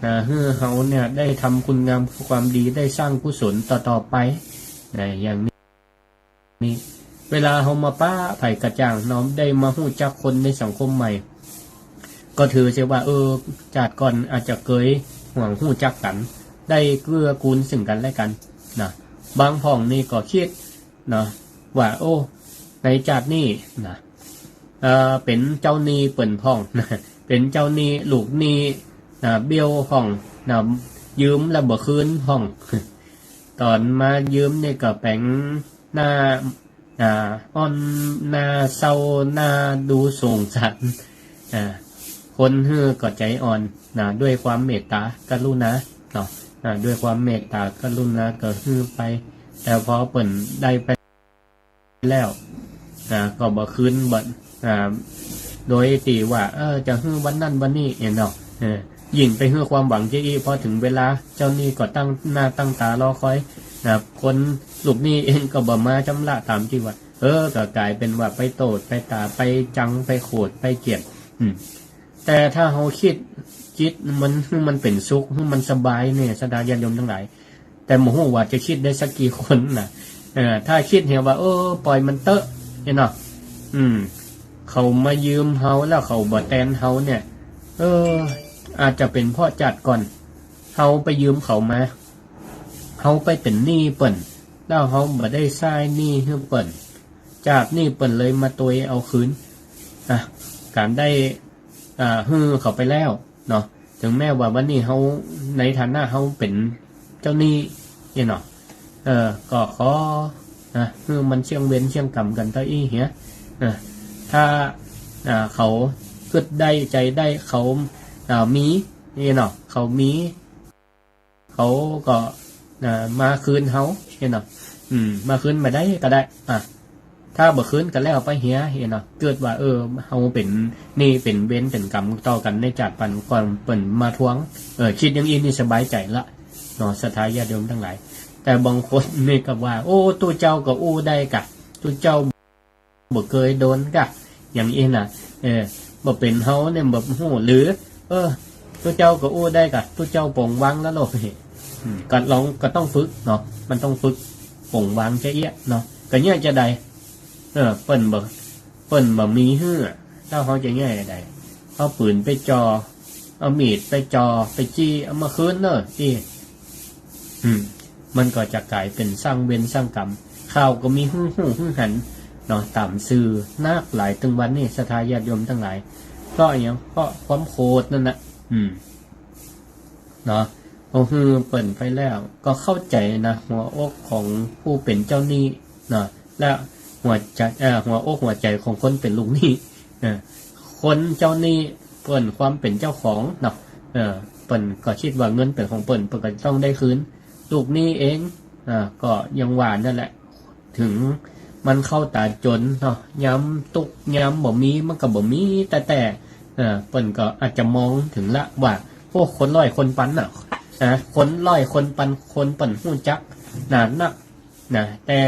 นะ หื้อเฮาเนี่ยได้ทำคุณงามความดี ได้สร้างกุศลต่อๆ ไป นะ อย่างนี้ นี่ เวลาเฮามาปะใผกระจ่าง เนาะ ได้มาฮู้จักคนในสังคมใหม่ ก็ถือเสียว่า เออ จาติก่อนอาจจะเกยห่วงฮู้จักกั๋น ได้เกื้อกูลซึ่งกั๋นและกั๋น นะ บางพ่องนี่ก็กึ๊ด เนาะ ว่า โอ้ ในจาตินี้นะ เอ่อ เป๋นเจ้าหนี้เปิ้นพ่องนะ เป๋นเจ้าหนี้ ลูกหนี้นะ เบี้ยวพ่องนะ ยืมแล้วบ่คืนพ่อง ต๋อนมายืมนี่ก็แป๋งหน้า อ่า อ่อนหน้าเศร้า หน้าดูสงสาร อ่า คนหื้อก็ใจ๋อ่อนนะ ด้วยความเมตต๋ากรุณาเนาะ อ่า ด้วยความเมตต๋ากรุณาก็หื้อไป แต่พอเปิ้นได้ไปแล้ว อ่า ก็บ่คืน บ่ อ่า โดยตี้ว่า เออ จะหื้อวันนั้นวันนี้เนาะ เออ ยิ่งไปหื้อความหวังเจ้าอี้ พอเถิงเวลาเจ้าหนี้ก็ตั้งหน้าตั้งต๋ารอคอยนะ คนลูกหนี้เองก็บ่มาชำระต๋ามตี้ว่า เออ ก็ก๋ายเป๋นว่าไปโต้ษ ไปต๋า ไปจัง ไปโขด ไปเกลียด อืม แต่ถ้าเฮากึ๊ดจิตมัน หื้อมันเป๋นสุข หื้อมันสบายเนี่ย ศรัทธาญาติโยมตังหลาย แต่บ่ฮู้ว่าจะกึ๊ดได้สักกี่คนนะ เออ ถ้ากึ๊ดเหียว่า เออ ป่อยมันเต๊อะ เนี่ยเนาะ อืม เขามายืมเฮาแล้วเขาบ่แตนเฮาเนี่ย เออ อาจจะเป๋นเพราะจาติก่อน เฮาไปยืมเขามา เฮาไปเป๋นหนี้เปิ้น แล้วเฮาบ่ได้ใช้หนี้หื้อเปิ้น จาตินี้เปิ้นเลยมาตวยเอาคืน อ่ะ ก๋านได้ อ่า หื้อเขาไปแล้วเนาะ เถิงแม้ว่าวันนี้เฮา ในฐานะเฮาเป๋นเจ้าหนี้เนี่ยเนาะ เออ ก็ขอ นะ หื้อมันเสี้ยงเวรเสี้ยงก๋รรมกั๋นเต๊อะอี้เหีย เออ ถ้า อ่า เขากึ๊ดได้ใจ๋ได้ เขา อ่า มี เนี่ยเนาะ เขามี เขาก็ อ่า มาคืนเฮา เหียเนาะ อืม มาคืนบ่าใดก็ได้ อ่ะ ถ้าบ่คืนก็แล้วไปเหีย เหียเนาะ เกิดว่า เออ เฮาเป๋นหนี้เป๋นเวรเป๋นก๋รรมต่อกั๋นในจาติปานก่อนเปิ้นมาทวง เออ กึ๊ดอย่างอี้นี่สบายใจ๋ละเนาะ ศรัทธาญาติโยมตังหลาย แต่บางคนนี่ก็ว่า โอ้ ตุ๊เจ้าก็อู้ได้กะ ตุ๊เจ้า บ่เกยโดนกะ อย่างอี้นะ เออ บ่เป๋นเฮาเนี่ยบ่ฮู้ หรือ เออ ตุ๊เจ้าก็อู้ได้กะ ตุ๊เจ้าป๋งวางแล้วโลก อืม ก็ลอง ก็ต้องฝึกเนาะ มันต้องฝึกป๋งวางเสียเอี้ยเนาะ ก็เยียะจาใด เออ เปิ้นบ่ เปิ้นบ่มีหื้อ แล้วเฮาจะเยียะจาใด เอาปืนไปจ่อ เอามีดไปจ่อ ไปจี้ เอามาคืนเน่อ อี้ อืม มันก็จะก๋ายเป๋นสร้างเวรสร้างก๋รรม ข้าวก็มีหื้อฮู้หื้อหันเนาะ ต๋ามสื่อนักหลายตึงวันนี้ ศรัทธาญาติโยมตังหลาย เพราะอะหยัง เพราะความโขดนั่นน่ะ อืม เนาะ เฮาหื้อเปิ้นไปแล้ว ก็เข้าใจ๋นะ หัวอกของผู้เป๋นเจ้าหนี้เนาะ และหัวใจ๋ เอ่อ หัวอกหัวใจ๋ของคนเป๋นลูกหนี้ เออ คนเจ้าหนี้เปิ้นความเป๋นเจ้าของเนาะ เออ เปิ้นก็กึ๊ดว่าเงินเป๋นของเปิ้น เปิ้นก็ต้องได้คืน ลูกหนี้เอง อ่า ก็อย่างว่านั่นแหละ เถิง มันเข้าต๋าจ๋นเนาะ ยามตุ๊กข์ยามบ่มี มันก็บ่มีแต๊ๆ เออ เปิ้นก็อาจจะมองเถิงละว่า โอ้ คนร้อยคนปันน่ะ นะ คนร้อยคนปันคนเปิ้นฮู้จัก นะ นัก นะ แต่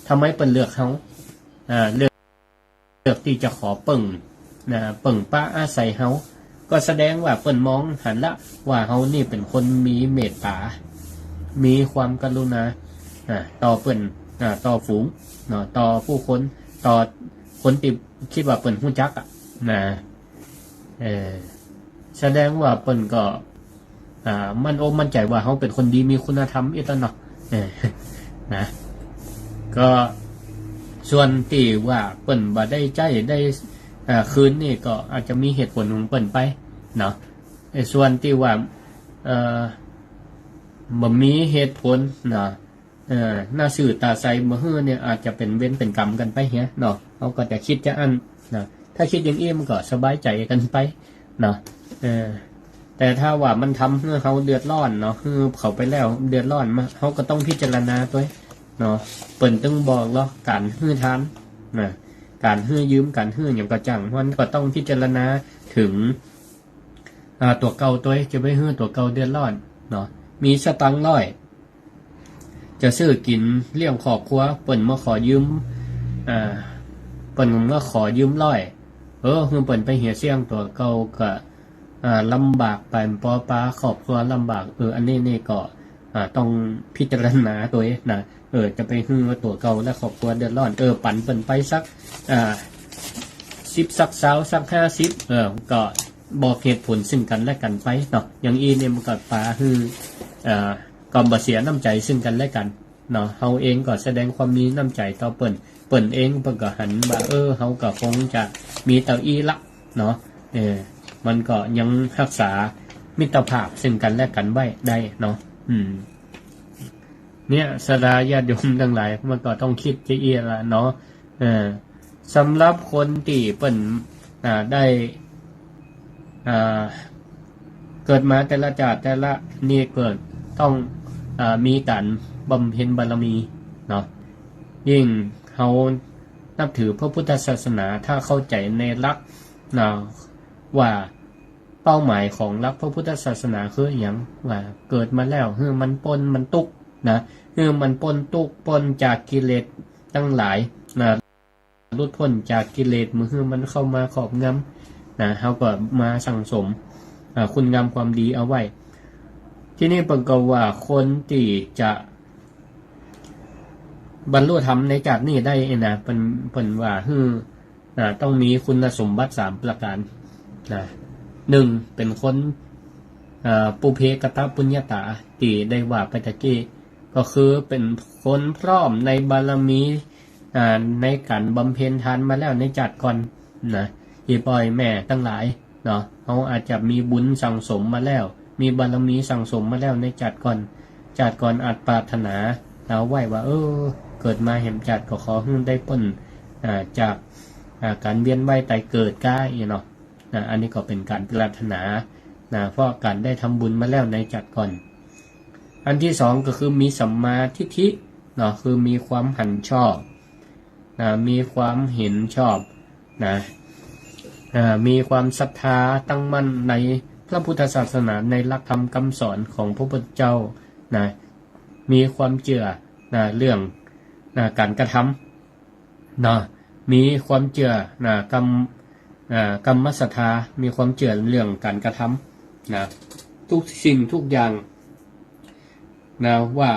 ทำไมเปิ้นเลือกเฮา อ่า เลือก เลือกตี้จะขอเปิ้ง นะ เปิ้งปะอาศัยเฮา ก็แสดงว่าเปิ้นมองหันละว่าเฮานี่เป๋นคนมีเมตต๋า มีความกรุณา อ่า ต่อเปิ้น อ่า ต่อฝูง เนาะ ต่อผู้คน ต่อคนตี้กึ๊ดว่าเปิ้นฮู้จักอะ นะ เออ แสดงว่าเปิ้นก็ อ่า มั่นอกมั่นใจ๋ว่าเฮาเป๋นคนดีมีคุณธรรมอี้ตันเนาะ เออ นะ ก็ส่วนตี้ว่าเปิ้นบ่ได้ใจ๊ได้ อ่า คืนนี่ก็อาจจะมีเหตุผลของเปิ้นไปเนาะ ไอ้ส่วนตี้ว่า เอ่อ บ่มีเหตุผลเนาะ เอ่อ หน้าซื่อต๋าใสบ่หื้อเนี่ย อาจจะเป๋นเวรเป๋นกรรมกั๋นไปเหียเนาะ เฮาก็จะกึ๊ดจาอั้นนะ ถ้าคิดอย่างอี้มันก็สบายใจ๋กั๋นไปเนาะ เออ แต่ถ้าว่ามันทำหื้อเฮาเดือดร้อนเนาะ หื้อเขาไปแล้วเดือดร้อนมา เฮาก็ต้องพิจารณาตวยเนาะ เปิ้นตึงบอกเนาะ ก๋านหื้อทานนะ ก๋านหื้อยืม ก๋านหื้อหยังก็จั่ง มันก็ต้องพิจารณาเถิง อ่า ตั๋วเก่าตวย จะไปหื้อตั๋วเก่าเดือดร้อนเนาะ มีสตางค์ร้อย จะซื้อกิ๋นเลี้ยงครอบครัว เปิ้นมาขอยืม อ่า เปิ้นมาขอยืมร้อย เออ หื้อเปิ้นไปเหียเสี้ยงตั๋วเก่าก็ อ่า ลำบากไป ปอปาครอบครัวลำบาก เออ อันนี้นี่ก็ อ่า ต้องพิจารณาตวยนะ เออ จะไปหื้อตั๋วเก่าและครอบครัวเดือดร้อน เออ ปั๋นเปิ้นไปสัก อ่า สิบ สักซาว สักห้าสิบ เออ ก็บอกเหตุผลซึ่งกั๋นและกั๋นไปเนาะ อย่างอี้เนี่ยมันก็ปาหื้อ เอ่อ ก็บ่เสียน้ำใจ๋ซึ่งกั๋นและกั๋นเนาะ เฮาเองก็แสดงความมีน้ำใจ๋ต่อเปิ้น เปิ้นเองเปิ้นก็หันว่า เออ เฮาก็คงจะมีเต้าอี้ละเนาะ เออ มันก็ยังฮักษามิตรภาพซึ่งกั๋นและกั๋นไว้ได้เนาะ อืม เนี่ย ศรัทธาญาติโยมตังหลาย มันก็ต้องกึ๊ดจาอี้ละเนาะ เออ สำหรับคนตี้เปิ้น อ่า ได้ อ่า เกิดมาแต่ละจาติแต่ละนี่เกิดต้อง อ่า มีก๋านบำเพ็ญบารมีเนาะ ยิ่งเฮานับถือพระพุทธศาสนา ถ้าเข้าใจ๋ในหลักนะ ว่าเป้าหมายของหลักพระพุทธศาสนาคือหยัง ว่าเกิดมาแล้วหื้อมันป๊นมันตุ๊กข์นะ หื้อมันป๊นตุ๊กข์ ป๊นจากกิเลสตังหลายนะ หลุดป๊นจากกิเลส บ่หื้อมันเข้ามาครอบงำนะ เฮาก็มาสั่งสม อ่า คุณงามความดีเอาไว้ ทีนี้เปิ้นก็ว่าคนตี้จะบรรลุธรรมในจาตินี้ได้นะ เปิ้น เปิ้นว่าหื้อ อ่า ต้องมีคุณสมบัติสามประก๋านนะ หนึ่ง เป๋นคน อ่า ปุพเพกตปุญญาตา ตี้ได้ว่าไปตะกี้ ก็คือเป๋นคนพร้อมในบารมี อ่า ในก๋านบำเพ็ญทานมาแล้วในจาติก่อนนะ อี่ป้ออี่แม่ตังหลายเนาะ เฮาอาจจะมีบุญสั่งสมมาแล้ว มีบารมีสั่งสมมาแล้วในจาติก่อน จาติก่อนอาจปรารถนาเอาไว้ว่า เออ เกิดมาแหมจาติก็ขอหื้อได้ป๊น อ่า จาก อ่า ก๋านเวียนว่ายตายเกิดก้าอี้เนาะ นะ อันนี้ก็เป๋นก๋านปรารถนานะ เพราะก๋านได้ทำบุญมาแล้วในจาติก่อน อันตี้สองก็คือมีสัมมาทิฏฐิเนาะ คือมีความหันชอบนะ มีความเห็นชอบนะ อ่า มีความศรัทธาตั้งมั่นในพระพุทธศาสนา ในหลักธรรมคำสอนของพระพุทธเจ้านะ มีความเจื้อนะ เรื่องนะ ก๋านกระทำ เนาะ มีความเจื้อนะ กรรม อ่า กรรมศรัทธา มีความเจื้อเรื่องก๋านกระทำนะ ทุกสิ่งทุกอย่างนะ ว่า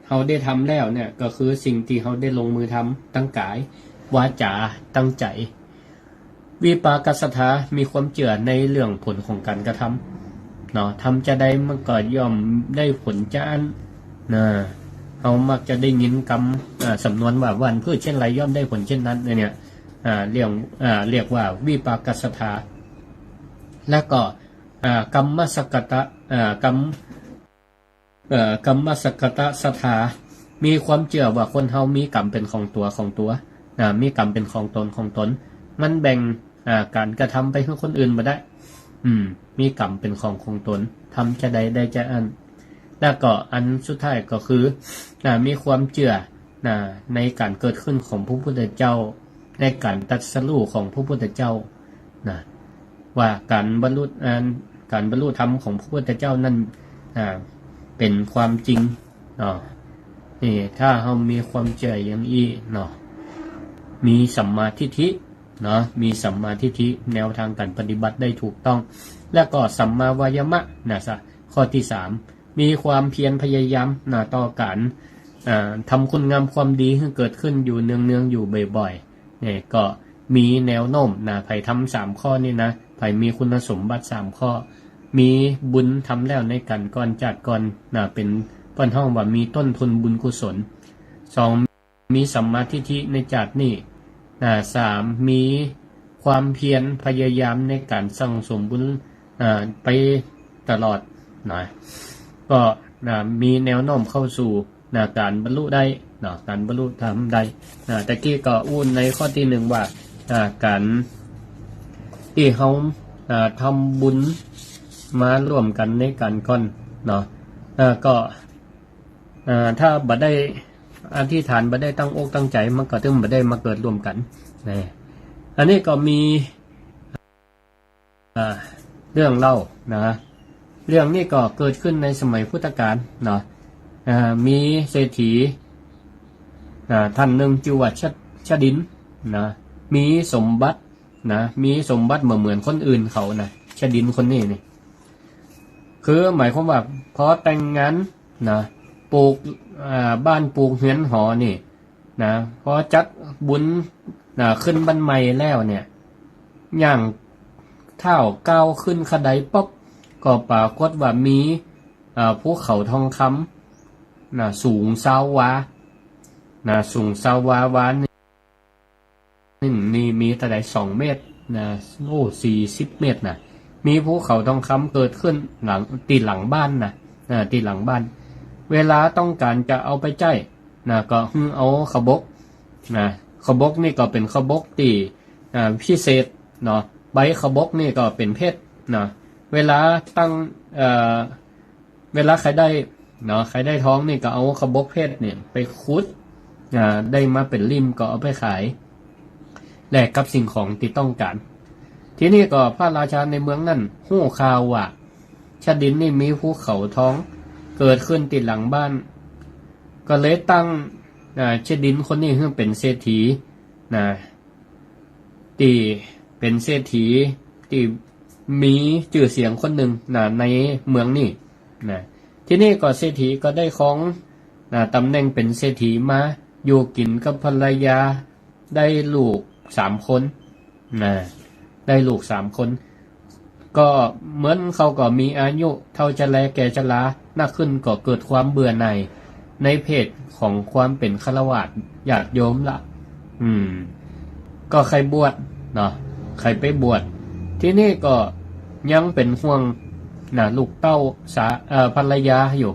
เฮาได้ทำแล้วเนี่ย ก็คือสิ่งตี้เฮาได้ลงมือทำ ตังก๋าย วาจา ตังใจ๋ วิปากศรัทธา มีความเจื้อในเรื่องผลของก๋านกระทำ เนาะ ทำจาใดมันก็ย่อมได้ผลจาอั้นนะ เฮามักจะได้ยินกำ อ่า สำนวนว่า หว่านพืชเช่นไรย่อมได้ผลเช่นนั้นเนี่ย อ่า เรียก อ่า เรียกว่าวิปากศรัทธา แล้วก็ อ่า กรรมสกตะ อ่า กรรม เอ่อ กรรมสกตศรัทธา มีความเจื้อว่าคนเฮามีกรรมเป๋นของตั๋วของตั๋ว อ่า มีกรรมเป๋นของตนของตน มันแบ่ง อ่า ก๋านกระทำไปหื้อคนอื่นบ่ได้ อืม มีกรรมเป๋นของของตน ทำจาใดได้จาอั้น แล้วก็อันสุดท้ายก็คือ อ่า มีความเจื้อ นะ ในก๋านเกิดขึ้นของพระพุทธเจ้า ในก๋านตรัสรู้ของพระพุทธเจ้านะ ว่าก๋านบรรลุ อ่า ก๋านบรรลุธรรมของพระพุทธเจ้านั้น อ่า เป๋นความจริงเนาะ นี่ ถ้าเฮามีความเจื้ออย่างอี้เนาะ มีสัมมาทิฏฐิเนาะ มีสัมมาทิฏฐิ แนวทางก๋านปฏิบัติได้ถูกต้อง แล้วก็สัมมาวายามะนะ ข้อตี้สาม มีความเพียรพยายามนะ ต่อก๋าน อ่า ทำคุณงามความดีหื้อเกิดขึ้นอยู่เนืองๆ อยู่บ่อยๆ เนี่ย ก็มีแนวโน้มนะ ใผทำสามข้อนี้นะ ใผมีคุณสมบัติสามข้อ มีบุญทำแล้วในก๋านก่อนจาติก่อนนะ เป๋น เปิ้นฮ้องว่ามีต้นทุนบุญกุศล สอง มีสัมมาทิฏฐิในจาตินี้นะ สาม มีความเพียรพยายามในก๋านสั่งสมบุญ อ่า ไปตลอดนะ ก็นะ มีแนวโน้มเข้าสู่นะ ก๋านบรรลุได้เนาะ ก๋านบรรลุธรรมได้นะ ตะกี้ก็อู้ในข้อตี้หนึ่งว่า อ่า ก๋านตี้เฮา อ่า ทำบุญมาร่วมกั๋นในก๋านก่อนเนาะ อ่า ก็ อ่า ถ้าบ่ได้อธิษฐาน บ่ได้ตั้งอกตั้งใจ๋ มันก็ตึงบ่ได้มาเกิดร่วมกั๋นนะ อันนี้ก็มี อ่า เรื่องเล่านะ เรื่องนี้ก็เกิดขึ้นในสมัยพุทธกาลเนาะ อ่า มีเศรษฐี อ่า ต้านนึ่งจื้อว่าชะ- ชดินนะ มีสมบัตินะ มีสมบัติบ่เหมือนคนอื่นเขานะ ชดินคนนี้นี่ คือหมายความว่าพอแต่งงานนะ ปลูก อ่า บ้านปลูกเฮือนหอนี่นะ พอจัดบุญนะ ขึ้นบ้านใหม่แล้วเนี่ย ย่างเท้าก้าวขึ้นขั้นไดปั๊บ ก็ปรากฏว่ามี อ่า ภูเขาทองคำนะ สูงซาววานะ สูงซาววา วาหนึ่ง นึ่งนี่มีเต้าใด สองเมตรนะ โอ้ สี่สิบเมตรนะ มีภูเขาทองคำเกิดขึ้นหลัง ตี้หลังบ้านนะ อ่า ตี้หลังบ้าน เวลาต้องก๋านจะเอาไปใจ๊นะ ก็หื้อเอาขบกนะ ขบกนี่ก็เป๋นขบกตี้ อ่า พิเศษเนาะ ใบขบกนี่ก็เป๋นเพชรเนาะ เวลาตั้ง เอ่อ เวลาใผได้เนาะ ใผได้ทองนี่ก็เอาขบกเพชรเนี่ยไปขุด อ่า ได้มาเป๋นลิ่มก็เอาไปขาย แลกกับสิ่งของตี้ต้องก๋าน ทีนี้ก็พระราชาในเมืองนั้นฮู้ข่าวว่า ชดินนี่มีภูเขาทองเกิดขึ้นตี้หลังบ้าน ก็เลยตั้ง อ่า ชดินคนนี้หื้อเป๋นเศรษฐีนะ ตี้เป๋นเศรษฐีตี้มีจื้อเสียงคนนึ่งนะ ในเมืองนี้นะ ทีนี้ก็เศรษฐีก็ได้ครองนะ ต๋ำแหน่งเป๋นเศรษฐีมา อยู่กิ๋นกับภรรยา ได้ลูกสามคนนะ ได้ลูกสามคน ก็เหมือนเขาก็มีอายุเฒ่าชะแลแก่ชรา นักขึ้นก็เกิดความเบื่อหน่ายในเพศของความเป๋นฆราวาสญาติโยมละ อืม ก็ใค่บวชเนาะ ใค่ไปบวช ทีนี้ก็ยังเป๋นห่วงนะ ลูกเต้าสา- เอ่อ ภรรยาอยู่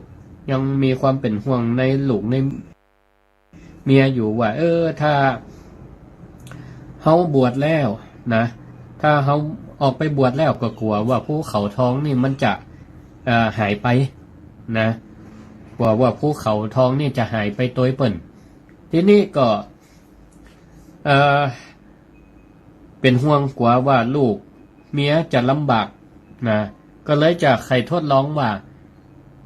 ยังมีความเป๋นห่วงในลูกใน เมียอยู่ว่า เออ ถ้าเฮาบวชแล้วนะ ถ้าเฮาออกไปบวชแล้วก็กั๋วว่าภูเขาทองนี่มันจะ เอ่อ หายไปนะ กั๋วว่าภูเขาทองนี่จะหายไปโตยเปิ้น ทีนี้ก็ เอ่อ เป๋นห่วงกั๋วว่าลูกเมียจะลำบากนะ ก็เลยจะใค่ทดลองว่า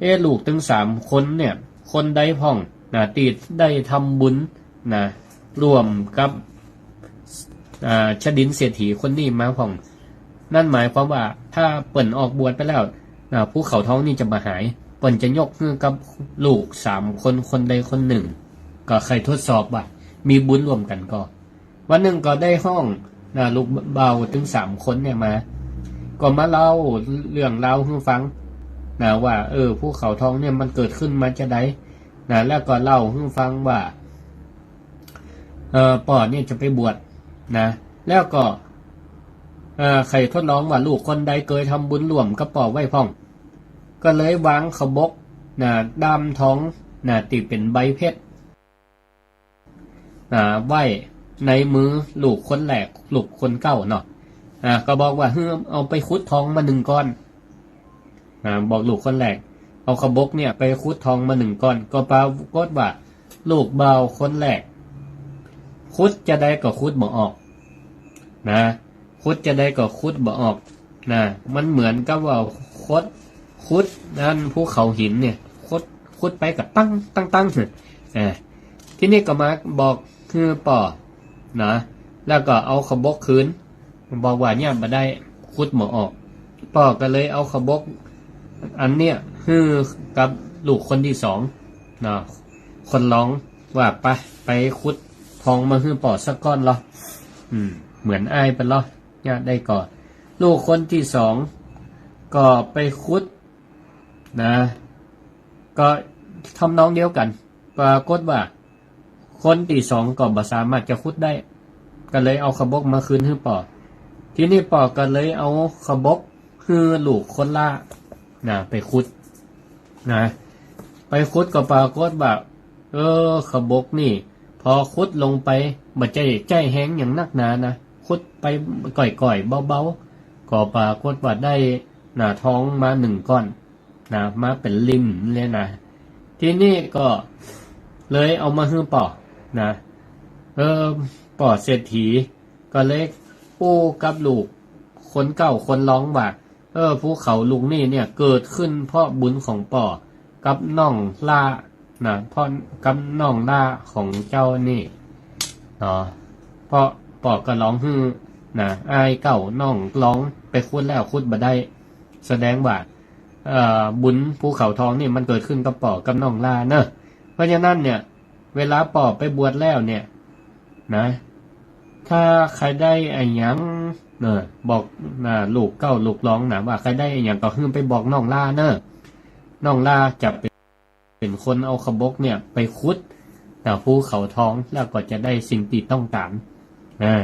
เอ๊ะ ลูกตึงสามคนเนี่ย คนใดพ่องนะ ตี้ได้ทำบุญนะ ร่วมกับ อ่า ชดินเศรษฐีคนนี้มาพ่อง นั่นหมายความว่าถ้าเปิ้นออกบวชไปแล้วนะ ภูเขาทองนี่จะบ่หาย เปิ้นจะยกหื้อกับลูกสามคน คนใดคนนึ่ง ก็ใค่ทดสอบว่ามีบุญร่วมกั๋นก่อ วันนึ่งก็ได้ฮ้องนะ ลูกบ่าวตึงสามคนเนี่ยมา ก็มาเล่าเรื่องราวหื้อฟังนะ ว่า เออ ภูเขาทองเนี่ยมันเกิดขึ้นมาจาใดนะ แล้วก็เล่าหื้อฟังว่า เออ ป้อเนี่ยจะไปบวชนะ แล้วก็ เออ ใค่ทดลองว่าลูกคนใดเกยทำบุญร่วมกับป้อไว้พ่อง ก็เลยวางขบกนะ ด้ามทองนะ ตี้เป๋นใบเพชร อ่า ไว้ในมือลูกคนแรก ลูกคนเก๊าเนาะ อ่า ก็บอกว่า หื้อเอาไปขุดทองมานึ่งก้อน อ่า บอกลูกคนแรก เอาขบกเนี่ยไปขุดทองมานึ่งก้อน ก็ปรากฏว่า ลูกบ่าวคนแรก ขุดจาใดก็ขุดบ่ออก นะ ขุดจาใดก็ขุดบ่ออก นะ มันเหมือนกับว่าขุด ขุดอันภูเขาหินเนี่ย ขุด ขุดไปก็ตั้ง ตั้ง ตั้ง อ่า ทีนี้ก็มาบอกหื้อป้อ นะ แล้วก็เอาขบกคืน บอกว่าเนี่ยบ่ได้ ขุดบ่ออก ป้อก็เลยเอาขบกอันเนี้ยหื้อกับลูกคนตี้สอง นะ คนรองว่า ไป ไปขุดทองมาหื้อป้อสักก้อนลอ อืม เหมือนอ้ายไปลอ เนี่ยได้ก่อ ลูกคนตี้สองก็ไปขุด นะ ก็ทำนองเดียวกั๋น ปรากฏว่า คนตี้สองก็บ่สามารถจะขุดได้ ก็เลยเอาขบกมาคืนหื้อป้อ ทีนี้ป้อก็เลยเอาขบกหื้อลูกคนละ นะ ไปขุด นะ ไปขุดก็ปรากฏว่า เออ ขบกนี่ พอขุดลงไป บ่ใจ้ใจ๊แฮงหยังนักหนานะ ขุดไปก่อยๆ เบาๆ ก็ปรากฏว่าได้ นะ ทองมาหนึ่งก้อน นะ มาเป๋นลิ่มเลยนะ ทีนี้ก็เลยเอามาหื้อป้อ นะ เออ ป้อเศรษฐีก็เลยอู้กับลูกคนเก๊าคนรองว่า เออ ภูเขาลูกนี้เนี่ยเกิดขึ้นเพราะบุญของป้อกับน้องหล้า นะ เพราะกับน้องหล้าของเจ้านี่ เนาะ เพราะป้อก็ลองหื้อ นะ อ้ายเก๊าน้องรองไปขุดแล้วขุดบ่ได้ แสดงว่า เอ่อ บุญภูเขาทองนี่มันเกิดขึ้นกับป้อกับน้องหล้าเนอะ เพราะฉะนั้นเนี่ย เวลาป้อไปบวชแล้วเนี่ย นะ ถ้าใค่ได้อะหยัง เนอะ บอก นะ ลูกเก๊าลูกรองนะ ว่าใค่ได้อะหยังก็หื้อไปบอกน้องหล้าเนอะ น้องหล้าจะเป๋น เป๋นคนเอาขบกเนี่ยไปขุด นะ ภูเขาทอง แล้วก็จะได้สิ่งตี้ต้องก๋าน นะ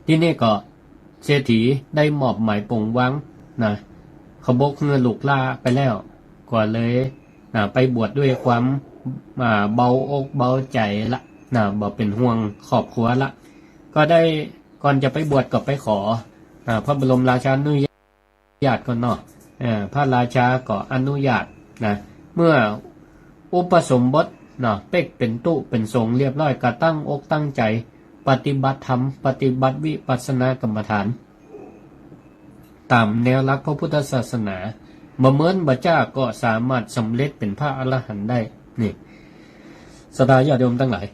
ทีนี้ก็เศรษฐีได้มอบหมายปลงวาง นะ ขบกหื้อลูกหล้าไปแล้ว ก็เลย นะ ไปบวชด้วยความ อ่า เบาอกเบาใจ๋ละ นะ บ่เป๋นห่วงครอบครัวละ ก็ได้ ก่อนจะไปบวชก็ไปขอ อ่า พระบรมราชานุญาตก่อนเนาะ เอ่อ พระราชาก็อนุญาตนะ เมื่ออุปสมบทเนาะ เป๊กเป๋นตุ๊เป๋นสงฆ์เรียบร้อย ก็ตั้งอกตั้งใจ๋ปฏิบัติธรรม ปฏิบัติวิปัสสนากรรมฐาน ต๋ามแนวหลักพระพุทธศาสนา บ่เมินบ่จ๊าก็สามารถสำเร็จเป๋นพระอรหันต์ได้ นี่ ศรัทธาญาติโยมตังหลาย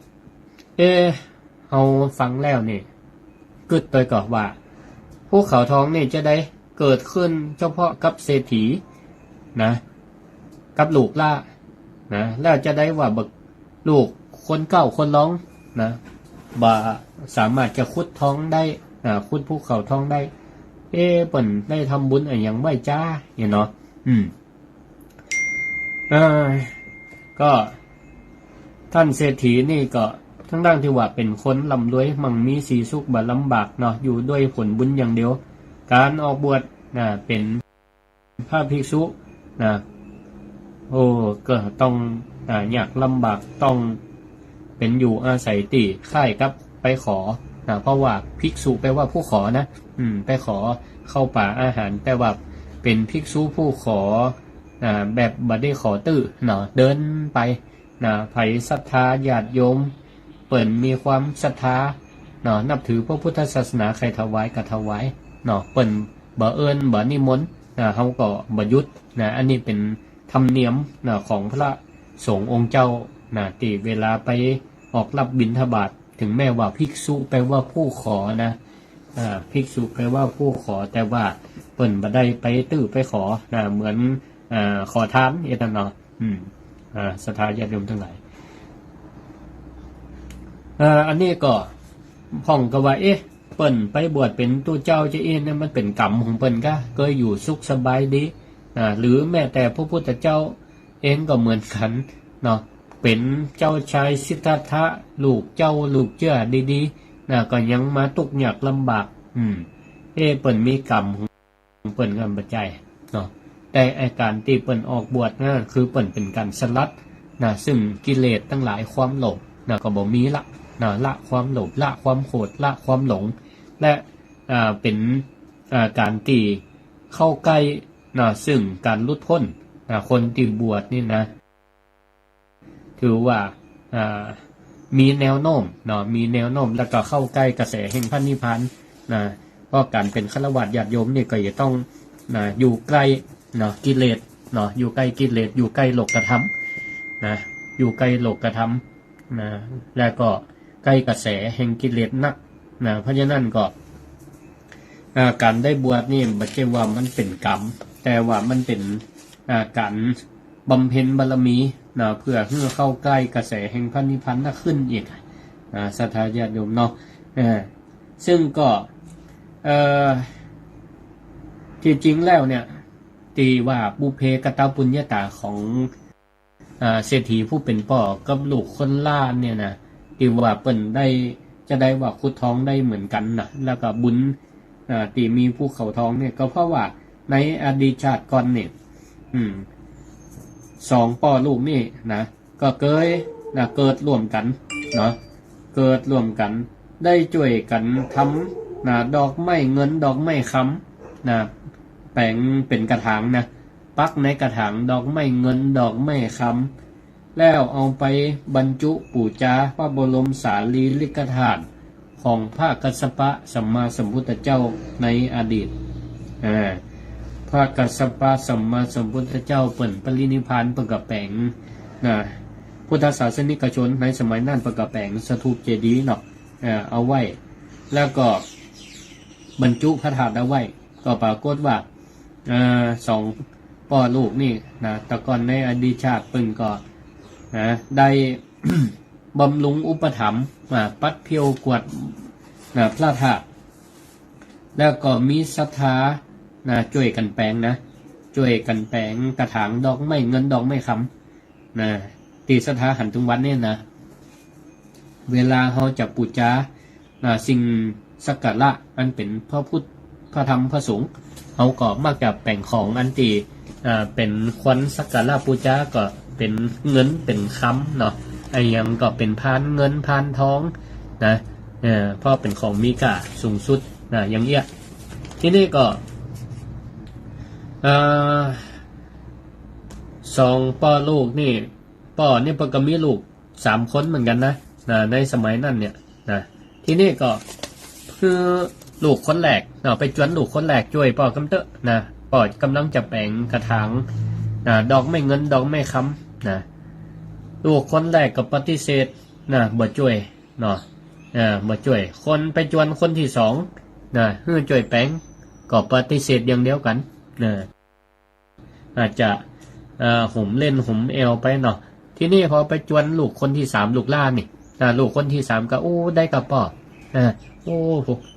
เอ๊ะ เฮาฟังแล้วนี่ กึ๊ดตวยก่อว่า ภูเขาทองนี่จาใดเกิดขึ้นเฉพาะกับเศรษฐีนะ กับลูกหล้านะ แล้วจาใดว่าบักลูกคนเก๊าคนรองนะ บ่สามารถจะขุดทองได้นะ ขุดภูเขาทองได้ เอ๊ะ เปิ้นได้ทำบุญอะหยังไว้จ๊าเนี่ยเนาะ อืม เอ่อ ก็ต้านเศรษฐีนี่ก็ ตึงๆ ตี้ว่าเป๋นคนร่ำรวย มั่งมีสีสุข บ่ลำบากเนาะ อยู่ด้วยผลบุญอย่างเดียว ก๋านออกบวชนะ เป๋นพระภิกษุนะ โอ้ ก็ต้อง อ่า ยากลำบาก ต้องเป๋นอยู่อาศัยตี้คล้ายกับไปขอนะ เพราะว่าภิกษุแปลว่าผู้ขอนะ อืม ไปขอข้าวป๋าอาหาร แต่ว่าเป๋นภิกษุผู้ขอ อ่า แบบบ่ได้ขอตื้อเนาะ เดินไปนะ ใผศรัทธาญาติโยม เปิ้นมีความศรัทธาเนาะ นับถือพระพุทธศาสนา ใค่ถวายก็ถวายเนาะ เปิ้นบ่เอิ้นบ่นิมนต์นะ เฮาก็บ่หยุดนะ อันนี้เป๋นธรรมเนียมนะ ของพระสงฆ์องค์เจ้านะ ตี้เวลาไปออกรับบิณฑบาต ถึงแม้ว่าภิกษุแปลว่าผู้ขอนะ อ่า ภิกษุแปลว่าผู้ขอ แต่ว่าเปิ้นบ่ได้ไปตื้อไปขอนะ เหมือน อ่า ขอทานเอ็ดนั่นเนาะ อืม อ่า ศรัทธาญาติโยมตังหลาย อ่า อันนี้ก็พ่องก็ว่า เอ๊ะ เปิ้นไปบวชเป๋นตุ๊เจ้าจาอี้เนี่ย มันเป๋นกรรมของเปิ้นกา เกยอยู่สุขสบายดี อ่า หรือแม้แต่พระพุทธเจ้าเองก็เหมือนกั๋นเนาะ เป๋นเจ้าชายสิทธัตถะ ลูกเจ้าลูกเจื้อดีๆ นะ ก็ยังมาตุ๊กข์ยากลำบาก อืม เอ๊ะ เปิ้นมีกรรมของเปิ้นก็บ่ใจ้เนาะ แต่ไอ้ก๋านตี้เปิ้นออกบวชนะ คือเปิ้นเป๋นก๋านสลัดนะ ซึ่งกิเลสตังหลาย ความโลภนะ ก็บ่มีละนะ ละความโลภ ละความโกรธ ละความหลง และ อ่า เป๋น อ่า ก๋านตี้เข้าใก้นะ ซึ่งก๋านหลุดป๊นนะ คนตี้บวชนี่นะ ถือว่า อ่า มีแนวโน้มเนาะ มีแนวโน้ม แล้วก็เข้าใก้กระแสแห่งพระนิพพานนะ เพราะก๋านเป๋นฆราวาสญาติโยมนี่ก็จะต้องนะ อยู่ใก้เนาะ กิเลสเนาะ อยู่ใก้กิเลส อยู่ใก้โลกธรรมนะ อยู่ใก้โลกธรรมนะ แล้วก็ใก้กระแสแห่งกิเลสนักนะ เพราะฉะนั้นก็ อ่า ก๋านได้บวชนี่บ่ใจ้ว่ามันเป๋นกรรม แต่ว่ามันเป๋น อ่า ก๋านบำเพ็ญบารมีนะ เปื้อหื้อเข้าใก้กระแสแห่งพระนิพพานนักขึ้นอีกนะ ศรัทธาญาติโยมเนาะ เออ ซึ่งก็ เอ่อ ตี้จริงแล้วเนี่ย ตี้ว่าปุพเพกตปุญญาตาของ อ่า เศรษฐีผู้เป๋นป้อกับลูกคนหล้านเนี่ยนะ ตี้ว่าเปิ้นได้ จะได้ว่าขุดทองได้เหมือนกั๋นนะ แล้วก็บุญ อ่า ตี้มีภูเขาทองเนี่ย ก็เพราะว่าในอดีตชาติก่อนเนี่ย อืม สองป้อลูกนี่นะ ก็เกยนะ เกิดร่วมกั๋นเนาะ เกิดร่วมกั๋น ได้จ้วยกั๋นทำนะ ดอกไม้เงินดอกไม้คำนะ แป๋งเป๋นกระถางนะ ปักในกระถางดอกไม้เงินดอกไม้คำ แล้วเอาไปบรรจุปู๋จาพระบรมสารีริกธาตุของพระกัสสปะสัมมาสัมพุทธเจ้าในอดีต อ่า พระกัสสปะสัมมาสัมพุทธเจ้าเปิ้นปรินิพพานเปิ้นก็แป๋งนะ พุทธศาสนิกชนในสมัยนั้นเปิ้นก็แป๋งสถูปเจดีย์เนาะ อ่า เอาไว้ แล้วก็บรรจุพระธาตุเอาไว้ ก็ปรากฏว่า อ่า สองป้อลูกนี่นะ แต่ก่อนในอดีตชาติเปิ้นก็นะ ได้ บำรุงอุปถัมภ์ อ่า ปัดเพี้ยวกวาดนะ พระธาตุ แล้วก็มีศรัทธานะ จ้วยกั๋นแป๋งนะ จ้วยกั๋นแป๋งกระถางดอกไม้เงินดอกไม้คำ นะ ตี้ศรัทธาหันตึงวันเนี่ยนะ เวลาเฮาจะปู๋จา นะ สิ่งสักการะอันเป๋นพระพุทธ พระธรรม พระสงฆ์ เฮาก็มักจะแป๋งของอันตี้ อ่า เป๋นควรสักการะปู๋จา ก็เป๋นเงินเป๋นคำเนาะ อะหยังก็เป๋นพานเงินพานทองนะ เออ เพราะเป๋นของมีค่าสูงสุดนะ อย่างเอี้ย ทีนี้ก็ อ่า สองป้อลูกนี่ ป้อนี่เปิ้นก็มีลูกสามคนเหมือนกั๋นนะ นะ ในสมัยนั้นเนี่ยนะ ทีนี้ก็คือลูกคนแรกเนาะ ไปจวนลูกคนแรกจ้วยป้อกำเต๊อะนะ ป้อกำลังจะแป๋งกระถางนะ ดอกไม้เงินดอกไม้คำนะ ลูกคนแรกก็ปฏิเสธนะ บ่จ้วยเนาะ อ่า บ่จ้วย คนไปจวนคนตี้สองนะ หื้อจ้วยแป๋ง ก็ปฏิเสธอย่างเดียวกั๋นนะ อาจจะ เอ่อ หุมเล่นหุมแอวไปเนาะ ทีนี้พอไปจวนลูกคนตี้สาม ลูกหล้านนี่ อ่า ลูกคนตี้สามก็ โอ้ ได้ก่ะป้อ อ่า โอ้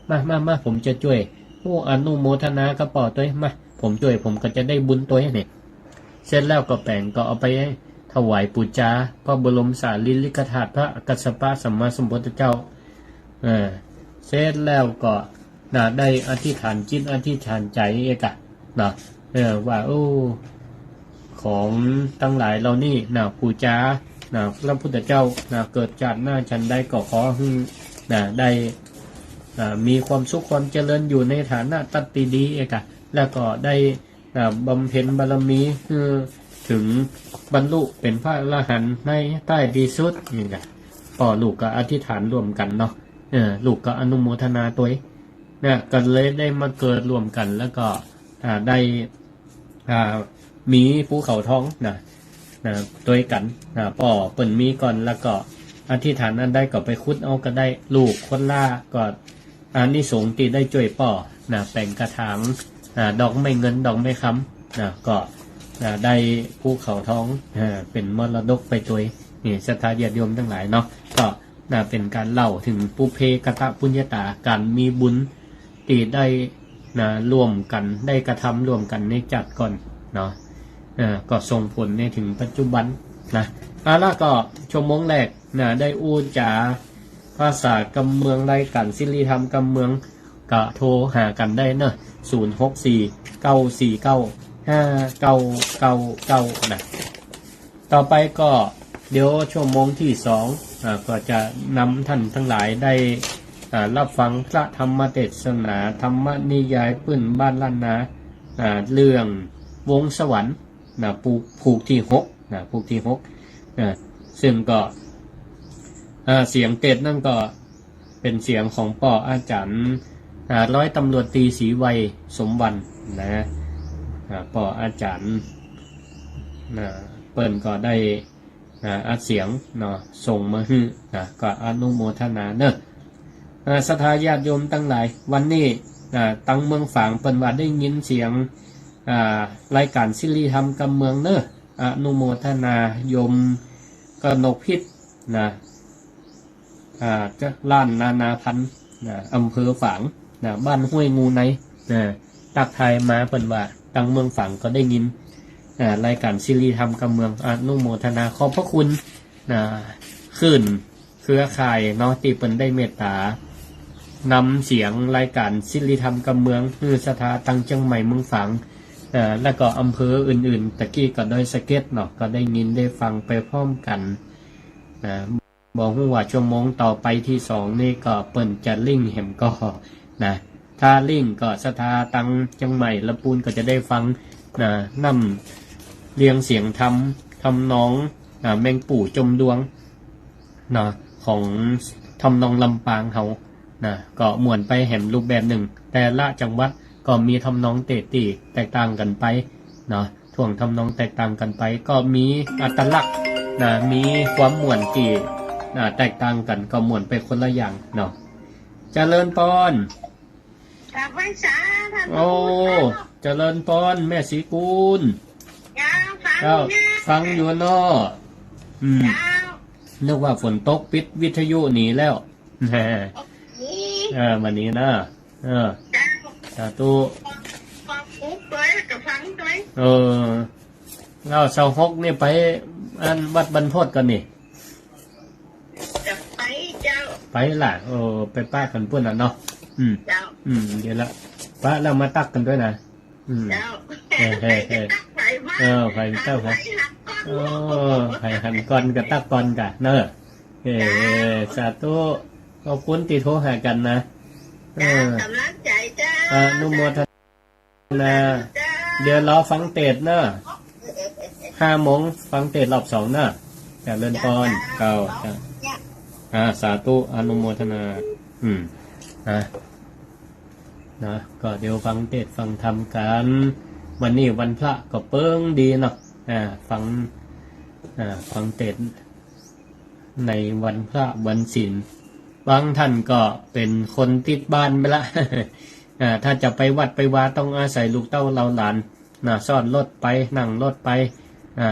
มา มา มา ผมจะจ้วย โอ้ อนุโมทนาก่ะป้อตวย มา ผมจ้วย ผมก็จะได้บุญตวยนี่ เสร็จแล้วก็แป๋งก็เอาไปถวายปู๋จาพระบรมสารีริกธาตุพระกัสสปะสัมมาสัมพุทธเจ้า เออ เสร็จแล้วก็ นะ ได้อธิษฐานจิตอธิษฐานใจ๋เอกะ นะ เออ ว่า โอ้ ของตังหลายเหล่านี้นะ ปู๋จานะ พระพุทธเจ้านะ เกิดจาติหน้าฉันใดก็ขอหื้อนะ ได้ อ่า มีความสุขความเจริญอยู่ในฐานะตั๊ดตี้ดีเอกะ แล้วก็ได้ อ่า บำเพ็ญบารมีหื้อเถิงบรรลุเป๋นพระอรหันต์ในท้ายตี้สุด นี่นะ ป้อลูกก็อธิษฐานร่วมกั๋นเนาะ เออ ลูกก็อนุโมทนาตวยนะ ก็เลยได้มาเกิดร่วมกั๋น แล้วก็ อ่า ได้ อ่า มีภูเขาทองนะ นะ ตวยกั๋นนะ ป้อเปิ้นมีก่อน แล้วก็อธิษฐานอันใดก็ไปขุดเอาก็ได้ ลูกคนหล้านก็ อานิสงส์ตี้ได้จ้วยป้อนะ แป๋งกระถาง อ่า ดอกไม้เงินดอกไม้คำนะ ก็ อ่า ได้ภูเขาทอง อ่า เป๋นมรดกไปตวย นี่ ศรัทธาญาติโยมตังหลายเนาะ ก็นะ เป๋นก๋านเล่าเถิงปุพเพกตปุญญาตา ก๋านมีบุญตี้ได้นะ ร่วมกั๋น ได้กระทำร่วมกั๋นในจาติก่อนเนาะ เอ่อ ก็ส่งผลในเถิงปัจจุบันนะ เอาละ ก็ชั่วโมงแรก นะ ได้อู้จ๋าภาษากำเมือง รายก๋านสิริธรรมกำเมือง ก็โทรหากั๋นได้เนาะ ศูนย์หกสี่ เก้าสี่เก้า ห้าเก้าเก้าเก้า นะ ต่อไปก็เดี๋ยวชั่วโมงตี้สอง อ่า ก็จะนำต้านตังหลายได้ อ่า ฮับฟังพระธรรมเตสนา ธรรมนิยายปื้นบ้านล้านนา อ่า เรื่องวงสวรรค์ นะ ผูก ผูกตี้หก นะ ผูกตี้หก นะ ซึ่งก็ อ่า เสียงเตสน์นั่นก็เป๋นเสียงของป้ออาจ๋ารย์ อ่า ร้อยตำรวจตรีศรีไว สมวรรณ นะ อ่า ป้ออาจ๋ารย์ อ่า เปิ้นก็ได้ อ่า อัดเสียงเนาะ ส่งมาหื้อ นะ ก็อนุโมทนาเนาะ อ่า ศรัทธาญาติโยมตังหลาย วันนี้ อ่า ตังเมืองฝางเปิ้นว่าได้ยินเสียง อ่า รายก๋านสิริธรรมกำเมืองเนาะ อนุโมทนา โยมกนกพิษ นะ อ่า จากล้านนานาพันธุ์ นะ อำเภอฝาง นะ บ้านห้วยงูใน นะ ตั๊กทายมาเปิ้นว่าตังเมืองฝางก็ได้ยิน อ่า รายก๋านสิริธรรมกำเมือง อนุโมทนาขอบพระคุณ นะ คลื่นเครือข่ายเนาะ ตี้เปิ้นได้เมตตานำเสียงรายก๋านสิริธรรมกำเมือง หื้อศรัทธาตังเจียงใหม่เมืองฝาง อ่า แล้วก็อำเภออื่นๆ ตะกี้ก็ดอยสะเก็ดเนาะ ก็ได้ยินได้ฟังไปพร้อมกั๋น นะ บ่ฮู้ว่าชั่วโมงต่อไปตี้สองนี่ก็เปิ้นจะลิงก์แหมก่อ นะ ถ้าลิงก์ก็ศรัทธาตังเจียงใหม่ลำปูนก็จะได้ฟัง นะ น้ำเรียงเสียงธรรม ทำนอง อ่า แมงปู่จมดวง นะ ของทำนองลำปางเฮา นะ ก็ม่วนไปแหมรูปแบบนึ่ง แต่ละจังหวัดก็มีทำนองเตสน์ตี้แตกต่างกั๋นไป เนาะ ท่วงทำนองแตกต่างกั๋นไป ก็มีอัตลักษณ์ นะ มีความม่วนตี้ นะ แตกต่างกั๋น ก็ม่วนไปคนละอย่างเนาะ เจริญปอน กราบไหว้สาธุ โอ้ เจริญปอน แม่ศรีกูล เจ้า ฟัง เจ้า อยู่นะ ฟังอยู่เนาะ อืม เจ้า นึกว่าฝนตกปิดวิทยุหนีแล้ว นี่ เออ วันนี้นะ เออ เจ้า สาธุ ฟังปุ๊บเลยก็ฟังด้วย เออ แล้วซาวหกนี่ไปอันวัดบรรพตก่อนนี่ จะไปเจ้า ไปล่ะ เออ ไปปะกั๋นปุ้นน่ะเนาะ อืม เจ้า อืม เดี๋ยวละ ปะแล้วมาตักกั๋นด้วยนะ อืม เจ้า เออ เออ เออ จะตักไปมา เออ ไปเจ้า ไป ไปหันก่อน เออ ไปหันก่อนก็ตักก่อนกะเนอะ เออ เจ้า เออ สาธุ ขอบคุณตี้โทรหากั๋นนะ เจ้า เออ ก๋ำลังใจ๋เจ้า อนุโมทนา เดี๋ยวรอฟังเตสน์เนอะ ห้าโมงฟังเตสน์รอบสองเนอะ เจริญปอน เจ้า เจ้า เจ้า อ่า สาธุ อนุโมทนา อืม นะ นะ ก็เดี๋ยวฟังเตสน์ฟังธรรมกั๋น วันนี้วันพระก็เปิงดีเนาะ อ่า ฟัง อ่า ฟังเตสน์ ในวันพระวันศีล บางท่านก็เป๋นคนติดบ้านไปละ อ่า ถ้าจะไปวัดไปวาต้องอาศัยลูกเต้าเหล่าหลาน นะ ซ้อนรถไป นั่งรถไป อ่า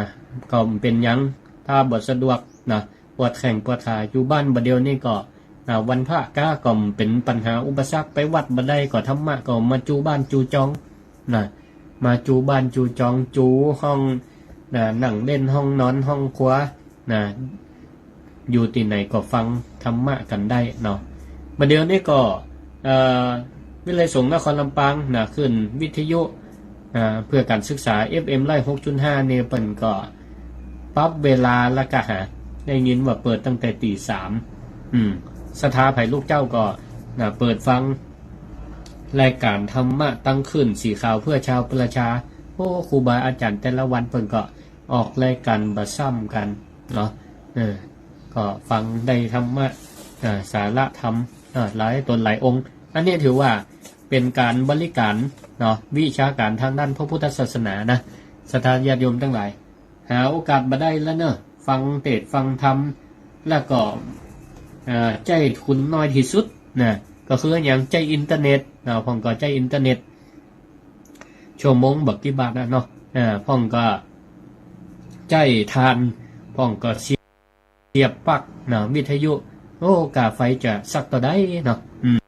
ก็บ่เป๋นหยัง ถ้าบ่สะดวก นะ ปวดแข้งปวดขา อยู่บ้านบ่าเดี่ยวนี้ก็ อ่า วันพระก้าก็บ่เป๋นปัญหาอุปสรรค ไปวัดบ่ได้ก็ธรรมะก็มาจูบ้านจูจอง นะ มาจูบ้านจูจอง จูห้อง นะ นั่งเล่น ห้องนอน ห้องครัว นะ อยู่ตี้ไหนก็ฟังธรรมะกั๋นได้เนาะ บ่าเดี่ยวนี้ก็ เอ่อ วิทยาลัยสงฆ์นครลำปาง นะ คลื่นวิทยุ อ่า เพื่อการศึกษา เอฟเอ็ม ร้อยหกจุดห้า นี่เปิ้นก็ปรับเวลาละกะหา ได้ยินว่าเปิดตั้งแต่ตีสาม อืม ศรัทธาใผลูกเจ้าก็ นะ เปิดฟังรายก๋านธรรมะตังคลื่นสีขาวเพื่อชาวประชา โอ้ ครูบาอาจ๋ารย์แต่ละวันเปิ้นก็ออกรายก๋านบ่ซ้ำกั๋นเนาะ เออ ก็ฟังได้ธรรมะ อ่า สาระธรรม อ่า หลายต๋นหลายองค์ อันนี้ถือว่าเป๋นก๋านบริก๋ารเนาะ วิชาก๋านตางด้านพระพุทธศาสนานะ ศรัทธาญาติโยมตังหลาย หาโอกาสบ่ได้แล้วเนอะ ฟังเตสน์ฟังธรรม แล้วก็ เอ่อ ใจ๊ทุนน้อยตี้สุดนะ ก็คือหยัง ใจ๊อินเทอร์เน็ตนะ พ่องก็ใจ๊อินเทอร์เน็ต ชั่วโมงบ่กี่บาทนะเนาะ อ่า พ่องก็ใจ๊ถ่าน พ่องก็เสียบปลั๊กนะ วิทยุ โอ้ ก้าไฟจะสักเต้าใดเนาะ อืม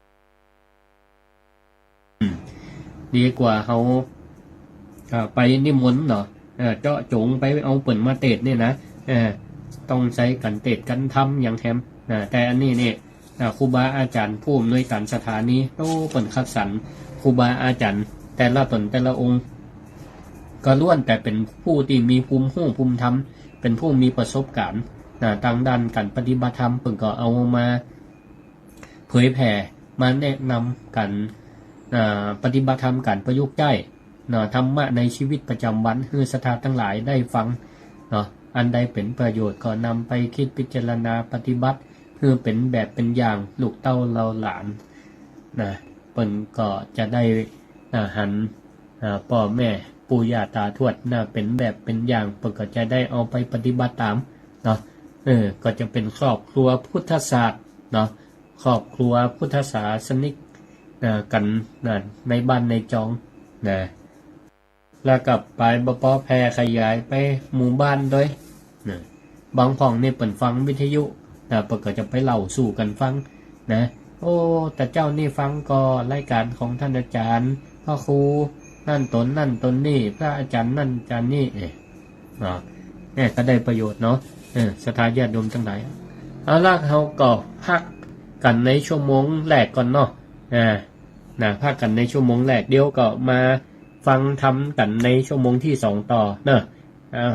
ดีกว่าเฮา อ่า ไปนิมนต์เนาะ เออ เจาะจงไปเอาเปิ้นมาเตสน์นี่นะ เออ ต้องใจ๊ก๋านเตสน์ก๋านธรรมหยังแหมนะ แต่อันนี้นี่ อ่า ครูบาอาจ๋ารย์ผู้อำนวยก๋านสถานี โอ้ เปิ้นคัดสรรครูบาอาจ๋ารย์แต่ละต๋นแต่ละองค์ ก็ล้วนแต่เป๋นผู้ตี้มีภูมิฮู้ภูมิธรรม เป๋นผู้มีประสบก๋ารณ์นะ ตางด้านก๋านปฏิบัติธรรม เปิ้นก็เอามา เผยแผ่ มาแนะนำก๋าน อ่า ปฏิบัติธรรม ก๋านประยุกต์ใจ๊ เนาะ ธรรมะในชีวิตประจ๋ำวัน หื้อศรัทธาตังหลายได้ฟัง เนาะ อันใดเป๋นประโยชน์ก็นำไปกึ๊ดพิจารณาปฏิบัติ เผ หื้อเป๋นแบบเป๋นอย่าง ลูกเต้าเหล่าหลานนะ เปิ้นก็จะได้ อ่า หัน อ่า ป้อแม่ปู่ย่าต๋าทวดนะ เป๋นแบบเป๋นอย่าง เปิ้นก็จะได้เอาไปปฏิบัติต๋ามเนาะ เออ ก็จะเป๋นครอบครัวพุทธศาสตร์เนาะ ครอบครัวพุทธศาสนิก อ่า กั๋นนะ ในบ้านในจองนะ แล้วก็ไปบ่ปอแผ่ขยายไปหมู่บ้านตวยนะ บางพ่องนี่เปิ้นฟังวิทยุนะ เปิ้นก็จะไปเล่าสู่กั๋นฟังนะ โอ้ ตะเจ๊านี่ฟังก่อรายก๋านของต้านอาจ๋ารย์ พระครูนั่นต๋นนั่นต๋นนี่ พระอาจ๋ารย์นั่นอาจ๋ารย์นี่ เอ๊ะ เนาะ เนี่ยก็ได้ประโยชน์เนาะ เออ ศรัทธาญาติโยมตังหลาย เอาละ เฮาก็พักกั๋นในชั่วโมงแรกก่อนเนาะ อ่า นะ พักกั๋นในชั่วโมงแรก เดี๋ยวก็มาฟังธรรมกั๋นในชั่วโมงตี้สองต่อเนาะ อ้าว